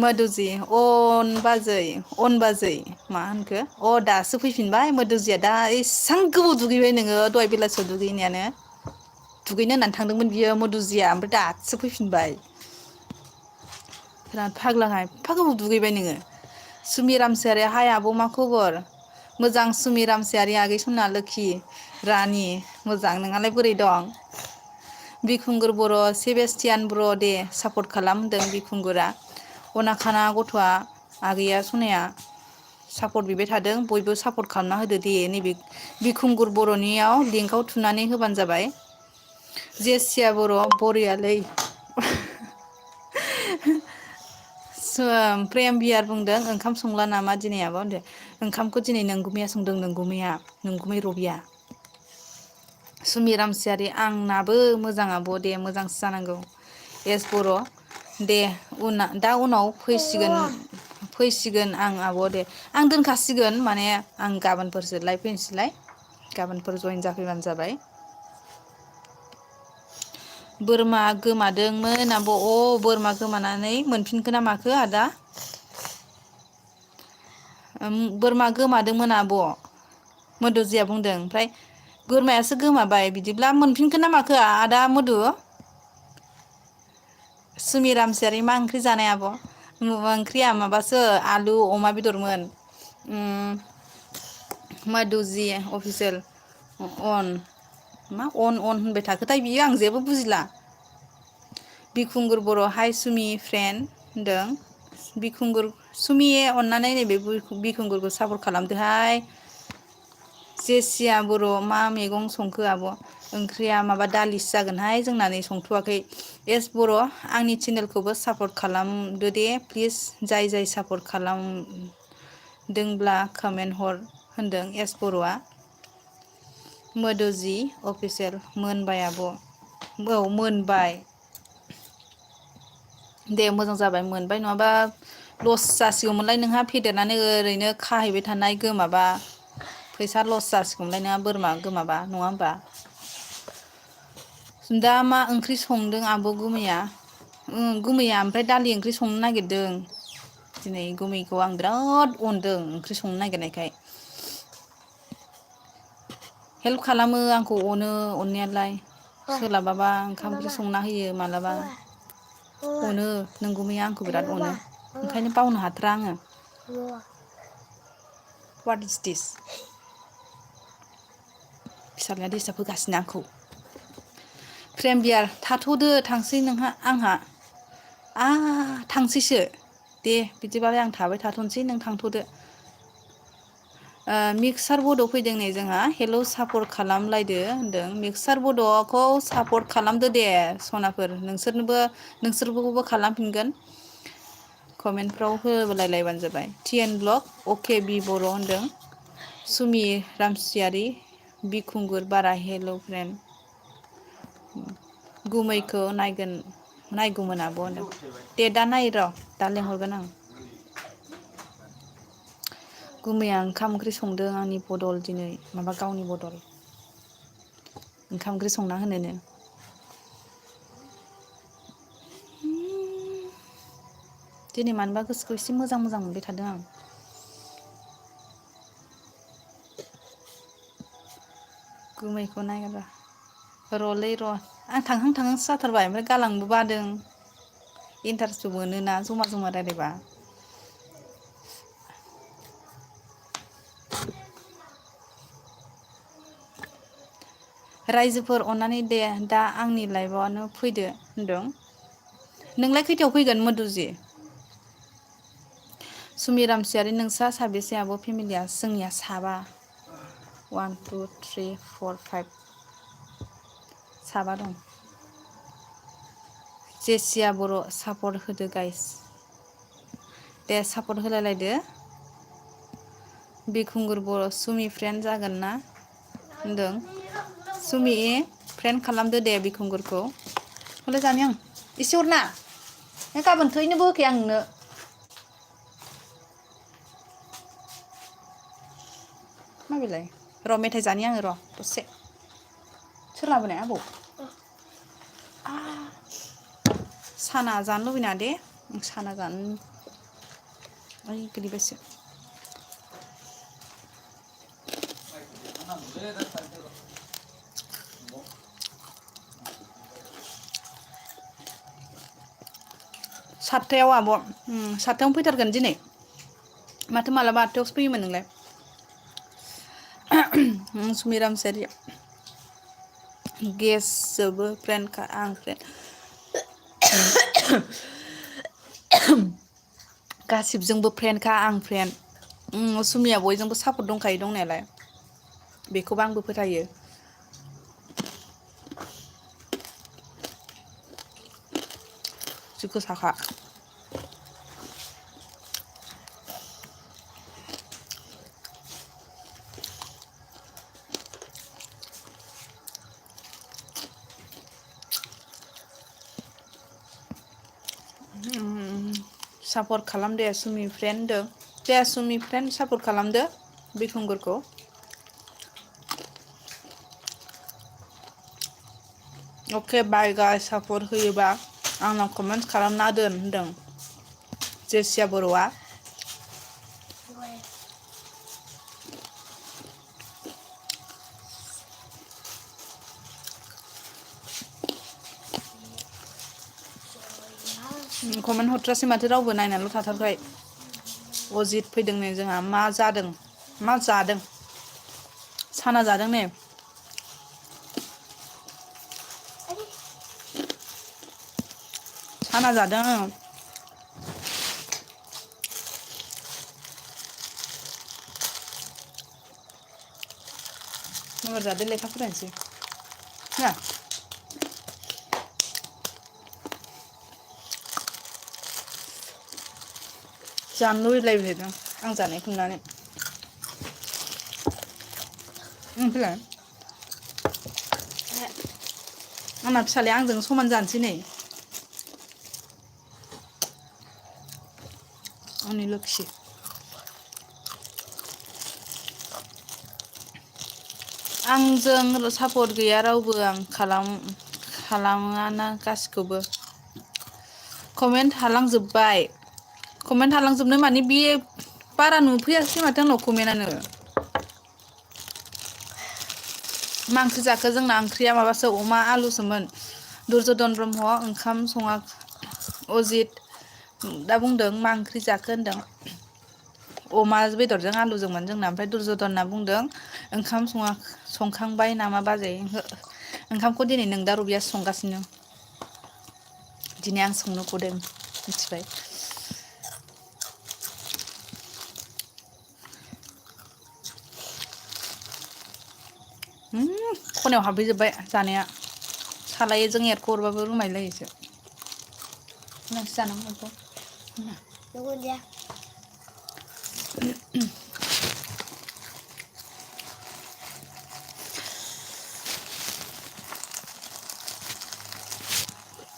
मोदुजि अन बाजै मा होनखो दासो फैफिनबाय मोदुजिया दा एसां गोबाव दुगैबाय नोङो दहाय बेलासियाव दुगैनायानो दुगैनो होननानै थांदोंमोन बियो मधुजिया ओमफ्राय दासो फैफिनबाय बिराद फाग्लाहाय एफा गोबाव दुगैबाय नोङो सुमिरामसियारि हाय आब' मा खबर मोजां सुमिरामसियारि आगै सना लोखि रानि मोजां नोंहालाय बोरै दं बिखुंगुर बर' सेबेस्टियान बर' दे सापर्ट खालाम होनदों बिखुंगुरा अनाखाना गथ'आ आगैया सनाया सापर्ट बिबाय थादों बयबो सापर्ट खालामना होदो दे नैबे बिखुंगुर बर'नियाव लिंकआव थुनानै होबानो जाबाय जेसिया बर' बरियालै प्रेम बियार बुंदों ओंखाम संला नामा दिनै आब' होनदों ओंखामखौ दिनै नोंगुमैया संदों नोंगुमै रबिया सुमिरामसियारि आंनाबो मोजां आब' दे मोजांसो जानांगौ एस बर' दे दा उनाव फैसिगोन आं आब' दे आं दोनखासिगोन माने आं गाबोनफोरसो लाइभ फैनोसैलाय गाबोनफोर जयेन जाफैबानो जाबाय बोरमा गोमादोंमोन आब' बोरमा गोमानानै मोनफिनखो ना माखो आदा बोरमा गोमादोंमोन आब' मधुजिया बुंदों ओमफ्राय बोरमायासो गोमाबाय बिदिब्ला मोनफिनखो ना माखो आदा मधु सुमिरामसियारि मा ओंख्रि जानाय आब' ओंख्रिया माबासो आलु अमा बेदरमोन मधुजी अफिसियेल अन मा अन होनबाय थाखोथाय बियो आं जेबो बुजिला बिखुंगुर बर' हाय सुमि फ्रेन्ड होनदों बिखुंगुर सुमिये अननानै नैबे बिखुंगुरखौ सापर्ट खालामदोहाय जेसिया बर' मा मैगं संखो आब' ओंख्रिया माबा दालिसो जागोनहाय जोंना नै संथ'वाखै एस बर' आंनि चेनेलखौबो सापर्ट खालामदो दे प्लिज जाय सापर्ट खालामदोंब्ला कमेन्ट हर होनदों एस बर'आ मोदोजि अफिसियेल मोनबाय आब' औ मोनबाय दे मोजां जाबाय मोनबाय नङाबा लस जासिगौमोनलाय नोंहा फेदेरनानै ओरैनो खाहैबाय थानाय गोमाबा फैसा लस जासिगौमोनलाय नोंहा बोरमा गोमाबा नङा होमबा दा मा ओंख्रि संदों आब' गुमैया गुमैया ओमफ्राय दालि ओंख्रि संनो नागिरदों दिनै गुमैखौ आं बिराद अनदों ओंख्रि संनो नागिरनायखाय हेल्प खालामो आंखौ अनो अननायालाय सोलाबाबा ओंखाम ओंख्रि संना होयो मालाबा अनो नों गुमैया आंखौ बिराद अनो ओंखायनो बावनो हाथारा आङो What is this? फिसालाया डिस्टार्ब होगासिनो आंखौ फ्रेम बियार थाथ'दो थांसै नोंहा आंहा थांसैसो दे बिदिबालाय आं थाबाय थाथ'नोसै नों थांथ'दो मिक्सार बड' फैदों नै जोंहा हेल' सापर्ट खालामलायदो होनदों मिक्सार बड'खौ सापर्ट खालामदो दे सनाफोर नोंसोरखौबो खालामफिनगोन कमेन्टफ्राव होलायलायबानो जाबाय TN ब्लग अके बि बर' होनदों सुमि रामसियारि बिखुंगुर बारा हेल' फ्रेन्ड गुमैखौ नायगौमोन आब' होनदों दे दा नाय र' दा लेंहरगोन आं गुमैया ओंखाम ओंख्रि संदों आंनि बदल दिनै माबा गावनि बदल ओंखाम ओंख्रि संना होनोनो दिनै मानोबा गोसोखौ एसे मोजां मोनबाय थादों आं गुमैखौ नायग्रा र'लै र' आं थांहांसो जाथारबाय ओमफ्राय गालांबो बादों इन्टारेस्टबो मोनोना जमा रायलायबा रायजोफोर अननानै दे दा आंनि लाइभआवनो फैदो होनदों नोंलाय खैथायाव फैगोन मधुजि सुमि रामसियारि नोंसा साबेसे आब' फेमिलिया जोंनिया साबा 1 2 3 4 5 साबा दं जेसिया बर' सापर्ट होदो guys they support होलायलायदो बिखुंगुर Bodo' Sumi friend जागोन ना होनदों सुमि फ्रेन्ड खालामदो दे बिखुंगुरखौ हरलाय जानि आं एसे हरना गाबोन थैनोबो होखाया आं नोंनो मा बेलाय र' मेथाइ जानि आङो र' दसे सोर लाबोनाय आबौ साना जानो लुबैना दे साना जानो ओइ गोलैबायसो सातथायाव आब' सातथायावनो फैथारगोन दिनै माथो मालाबा 8थायावसो फैयोमोन नोंलाय सुमि रामसियारि गेस जोबो फ्रेन्डखा आं फ्रेन्ड गासिबजोंबो फ्रेन्डखा आं फ्रेन्ड सुमिया बयजोंबो सापर्ट दंखायो दंनायालाय बेखौबो आंबो फोथायो जि गोसाखा सापर्ट खालाम दे सुमि फ्रेन्ड होनदों दे सुमि फ्रेन्ड सापर्ट खालामदो बिखुंगुरखौ अके बाय गाइस सापर्ट होयोबा आंनाव कमेन्ट खालामना दोन होनदों जेसिया बर'आ कमेन्ट हरथ्रासै माथो रावबो नायनानैल' थाथारबाय अजित फैदों नै जोंहा मा जादों मा जादों साना जादों नै साना जादों नम्बर जादो लेखा फरायनोसै ना जानो लुबैलायबायदों आं जानायखौ नुनानै फैलाय आंना फिसालाया आंजों समान जानोसै नै आंनि लोक्षि आंजों सापर्ट गैया रावबो आं खालामाना गासिखौबो कमेन्ट हालांजोब्बाय कमेन्ट हालांजोबनाय माने बे बारा नुफैयासै माथो आंनाव कमेन्टानो मा ओंख्रि जाखो जोंना ओंख्रिया माबासो अमा आलुसोमोन दुर्जधन ब्रह्म ओंखाम सङा अजित दा बुंदों मा ओंख्रि जाखो होनदों अमा बेदरजों आलुजोंमोन जोंना ओमफ्राय दुर्जधना बुंदों ओंखाम संखांबाय नामा बाजै ओंखामखौ दिनै नोंदा रबियासो संगासिनो दिनै आं संनो गदों मिथिबाय खनायाव हाबफैजोब्बाय जानाया सालायोजों एरख हरबाबो रुमायलायोसो नोंसो जानांगौ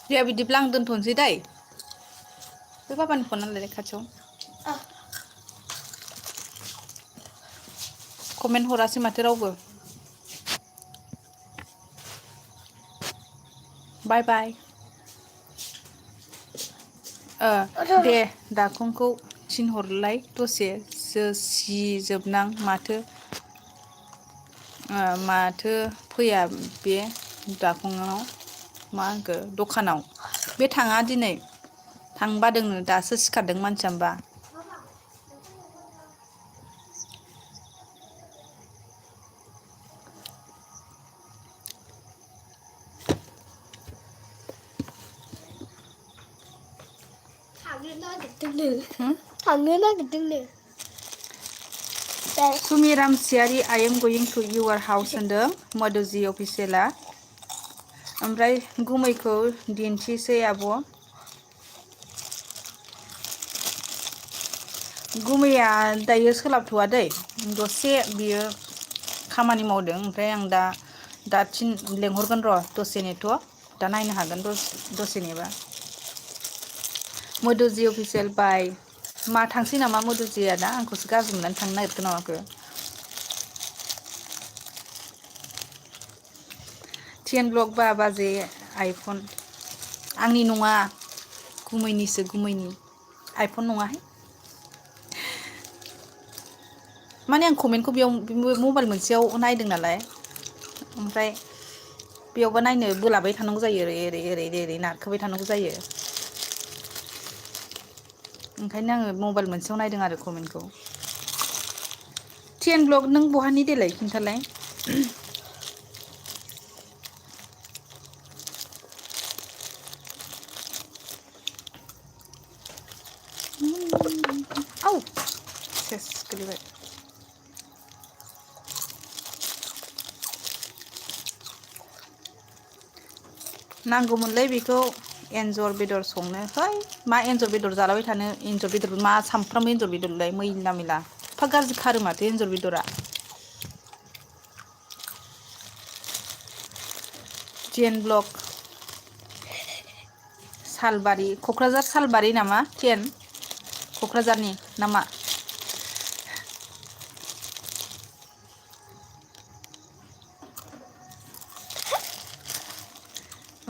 दे बिदिब्ला आं दोनथ'नोसै दै बे बाबानि फन नालाय खाथियाव कमेन्ट हरासै माथो रावबो बाय बाय दे दाखंखौ थिनहरलाय दसे जोबनां माथो फैया बे दाखङाव मा होनखो दखानाव बे थाङा दिनै थांबादोंनो दासो सिखारदों मानसियाबा
थांनो नागिरदोंनो
सुमि रामसियारि I am going to your house होनदों मधुजि अफिसियेला ओमफ्राय गुमैखौ दिन्थिसै आब' गुमैया दायो सोलाबथ'वा दै दसे बियो खामानि मावदों ओमफ्राय आं दा लेंहरगोन र' दसे नेथ' दा नायनो हागोन दसे नेबा मधुजि अफिसियेल बाय मा थांसै नामा मधुजिया दा आंखौसो गाज्रि मोननानै थांनो नागिरखो ना माखो 10 ब्लक बा बाजै आइफन आंनि नङा गुमैनिसो गुमैनि आइफन नङाहाय माने आं कमेन्टखौ बेयाव मबाइल मोनसेयाव नायदों नालाय ओमफ्राय बेयावबा नायनो बोलाबाय थानांगौ जायो ओरै नारखोबाय थानांगौ जायो ओंखायनो आङो मबाइल मोनसेयाव नायदों आरो कमेन्टखौ 10 ब्लक नों बहानि देलाय खिन्थालाय औ सेस गोलैबाय नांगौमोनलै बेखौ एन्जर बेदर संनो है मा एन्जर बेदर जालाबाय थानो एन्जर बेदर मा सामफ्रामबो एन्जर बेदरलाय मैला मैला एफा गाज्रि खारो माथो एन्जर बेदरा 10 ब्लक सालबारि क'क्राझार सालबारि नामा 10 क'क्राझारनि नामा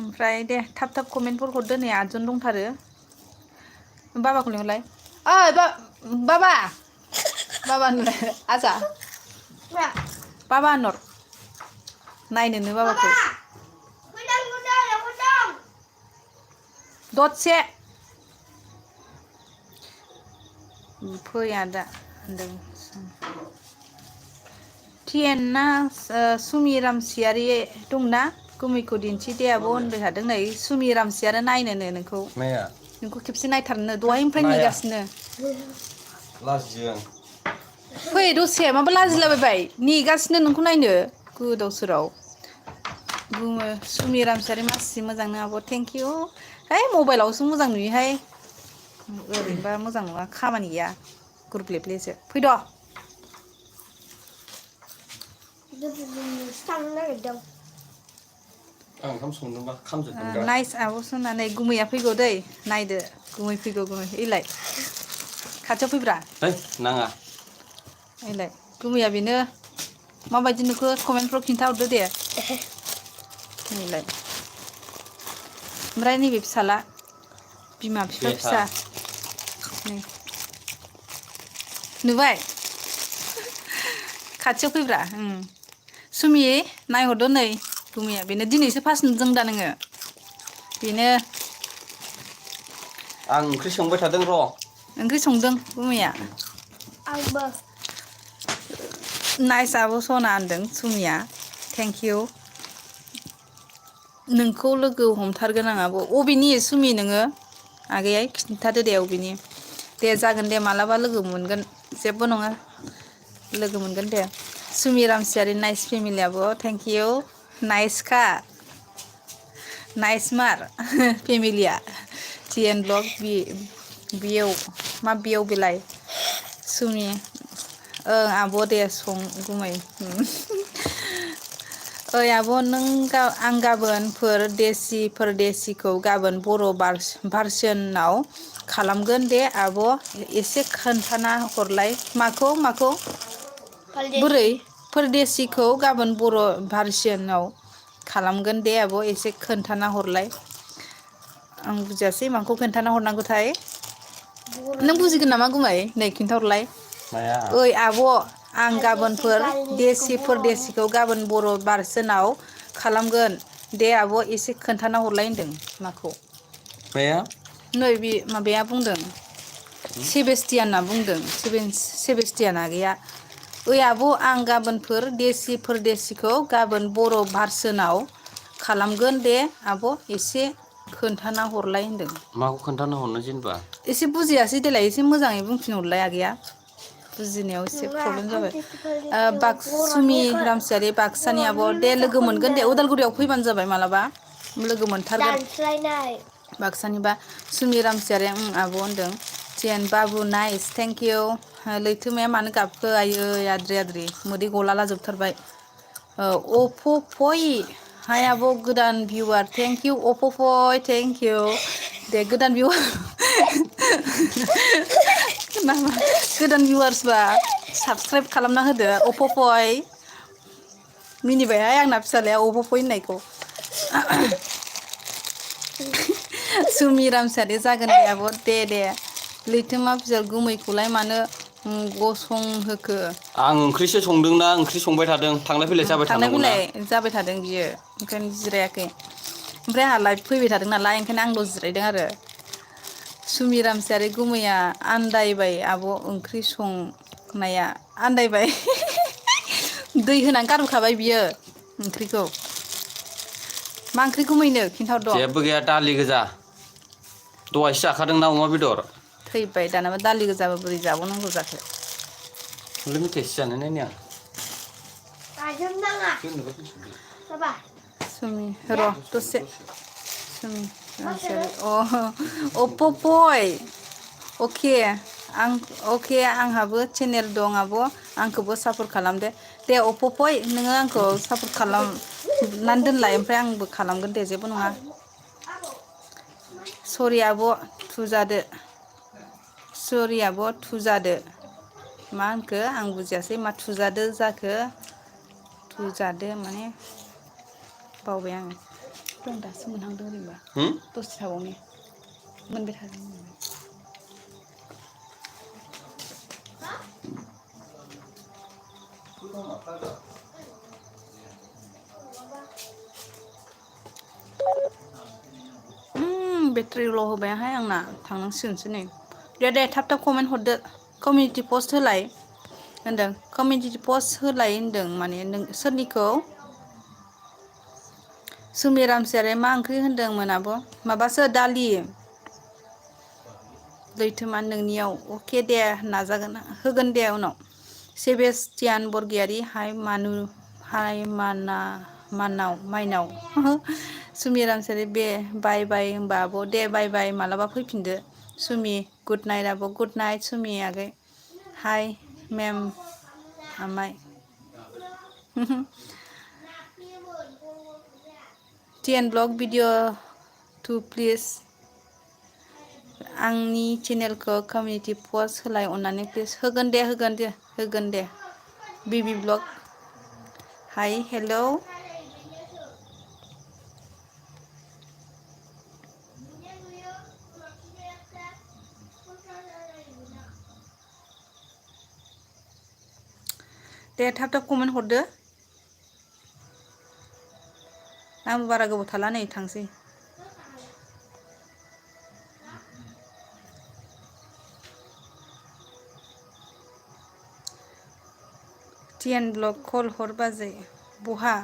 ओमफ्राय दे थाब कमेन्टफोर हरदो नै 8 जन दंथारो बाबाखौ लिंहरलाय ओइ बाबा होनलाय आजा बाबा होनहर नायनोनो बाबाखौ दसे फैया दा होनदों थियेनना सुमि रामसियारि दंना गुमैखौ दिन्थि दे आब' होनबाय थादों नै सुमि रामसियारि नायनोनो नोंखौ खेबसे नायथारनो दहायनिफ्राय नेगासिनो
लाजियो आं
फै दसे माबा लाजिलाबायबाय नेगासिनो नोंखौ नायनो गोदाव सोराव बुङो सुमि रामसियारि मासि मोजां नों आब' थेंक इउ है मबाइलावसो मोजां नुयोहाय ओरैनोबा मोजां नङा खामानि गैया गुरग्लेबलेसो फैद'
थांनो नागिरदों
आं ओंखाम संदोंबा खामजोबगोन
नाइस आब' सनानै गुमैया फैगौ दै नायदो गुमै फैगौ गुमै इलाय खाथियाव फैब्रा
है नाङा
इलाय गुमैया बेनो माबायदि नुखो कमेन्टफ्राव खिन्थाहरदो दे नैलाय ओमफ्राय नैबे फिसाला बिमा बिफा
बेथा
फिसा नै नुबाय खाथियाव फैब्रा सुमि नायहरदो नै गुमैया बेनो दिनैसो फार्स्ट नुदों दा नोङो बेनो
आं ओंख्रि संबाय थादों र'
ओंख्रि संदों गुमैया
आंबो
नाइस आब' सना होनदों सुमिया थेंक इउ नोंखौ लोगो हमथारगोन आं आब' अबेनि सुमि नोङो आगैयै खिन्थादो दे अबेनि दे जागोन दे मालाबा लोगो मोनगोन जेबो नङा लोगो मोनगोन दे सुमि रामसियारि नाइस फेमिलियाबो थेंक इउ नाइसखा नाइसमार फेमिलिया टि एन ब्लग बेयाव मा बेयाव बेलाय सुमि ओं आब' दे सं गुमै ओइ आब' नों आं गाबोनफोर देसिखौ गाबोन बर' भार्सनाव खालामगोन दे आब' एसे खोन्थाना हरलाय माखौ बोरै फोरदेसिखौ गाबोन बर' भार्सनाव खालामगोन दे आब' एसे खोन्थाना हरलाय आं बुजियासै माखौ खोन्थाना हरनांगौथाय नों बुजिगोन नामा गुमै नै खिन्थाहरलाय
माया
ओइ आब' आं गाबोनफोर देसिखौ गाबोन बर' भार्सनाव खालामगोन दे आब' एसे खोन्थाना हरलाय होनदों माखौ
माया
नै बे माबाया बुंदों सेबेस्टियाना बुंदों सेबेस्टियान आगैया ओइ आब' आं गाबोनफोर देसिखौ गाबोन बर' भार्सनाव खालामगोन दे आब' एसे खोन्थाना हरलाय होनदों
माखौ खोन्थानो हरनो जेनेबा
एसे बुजियासै देलाय एसे मोजाङै बुंफिनहरलाय आगैया बुजिनायाव एसे प्रब्लेम जाबाय सुमि रामसियारि बाक्सानि आब' दे लोगो मोनगोन दे उदालगुरियाव फैबानो जाबाय मालाबा लोगो मोनथारगोन बाक्सानिबा सुमि रामसियारि आब' होनदों जेन बाबु नाइस थेंक इउ लैथोमाया मानो गाबखो आयै आद्रि मोदै गलाला जोबथारबाय अफ'फय हाय आब' गोदान भिउआर थेंक इउ अफ'फय थेंक इउ दे गोदान भिउआर गोदान भिउआर्सबा साबसक्राइब खालामना होदो अफ'फय मिनिबायहाय आंना फिसालाया अफ'फय होननायखौ सुमि रामसियारि जागोन दे आब' दे लैथोमा बिजाल गुमैखौलाय मानो गसंहोखो
आं ओंख्रिसो संदोंना ओंख्रि संबाय थादों थांलाय फैलाय जाबाय
थांलाय
थानांगौ ना
फैलाय जाबाय थादों बियो ओंखायनो जिरायाखै ओमफ्राय आंहा लाइभ फैबाय थादों नालाय ओंखायनो आंल' जिरायदों आरो सुमि रामसियारि गुमैया आन्दायबाय आब' ओंख्रि संनाया आन्दायबाय दै होनानै गारबोखाबाय बियो ओंख्रिखौ मा ओंख्रि गुमैनो खिन्थाहरदं
जेबो गैया दालि गोजा दहायसो जाखादोंना अमा बेदर
थैबाय दानाबा दालि गोजाबा बोरै जाबावनांगौ जाखो
हरलाय मेथाइसो जानो नायनि आं
सुमि र' दसे सुमि रामसियारि अफ'फय अके आंहाबो चेनेल दं आब' आंखौबो सापर्ट खालाम दे अफ'फय नोङो आंखौ सापर्ट खालामनानै दोनलाय ओमफ्राय आंबो खालामगोन दे जेबो नङा सरि आब' थुजादो मा होनखो आं बुजियासै मा थुजादो जाखो थुजादो माने बावबाय आङो दं दासो मोनहांदों ओरैनोबा दसे थाबावनि मोनबाय थागोन बेटारि ल' होबायहाय आंना थांनांसिगोनसो नै दे थाब कमेन्ट हरदो कमिउनिटि पस्ट होलाय होनदों कमिउनिटि पस्ट होलाय होनदों माने नों सोरनिखौ सुमिरामसियारि मा ओंख्रि होनदोंमोन आब' माबासो दालि लैथोमा नोंनियाव अके दे नाजागोन होगोन दे उनाव सेबेस्टियान बरगयारि हाय माइनाव सुमिरामसियारि बे बाय बाय होमबा आब' दे बाय बाय मालाबा फैफिनदो सुमि गुड नाइट आब' गुड नाइट सुमि आगै हाय मेम आमाय टिएन ब्लग भिडिअ टु प्लिज आंनि चेनेलखौ कमिउनिटि पस्ट होलाय अननानै प्लिज होगोन दे बिबि ब्लग हाय हेल' दे थाब थाब कमेन्ट हरदो आंबो बारा गोबाव थाला नै थांसै टिएन ब्लग कल हर बाजै बहा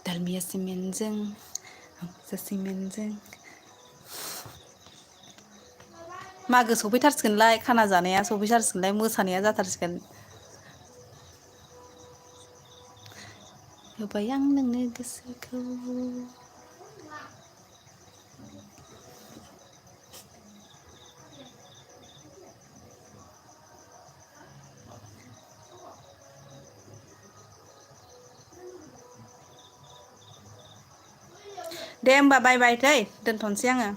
दालमिया सिमेन्टजों मागो सफैथारसिगोनलाय खाना जानाया सफैथारसिगोनलाय मोसानाया जाथारसिगोन होबाय आं नोंनो गोसोखौ दे होमबा बाय बाय दोनथ'नोसै आङो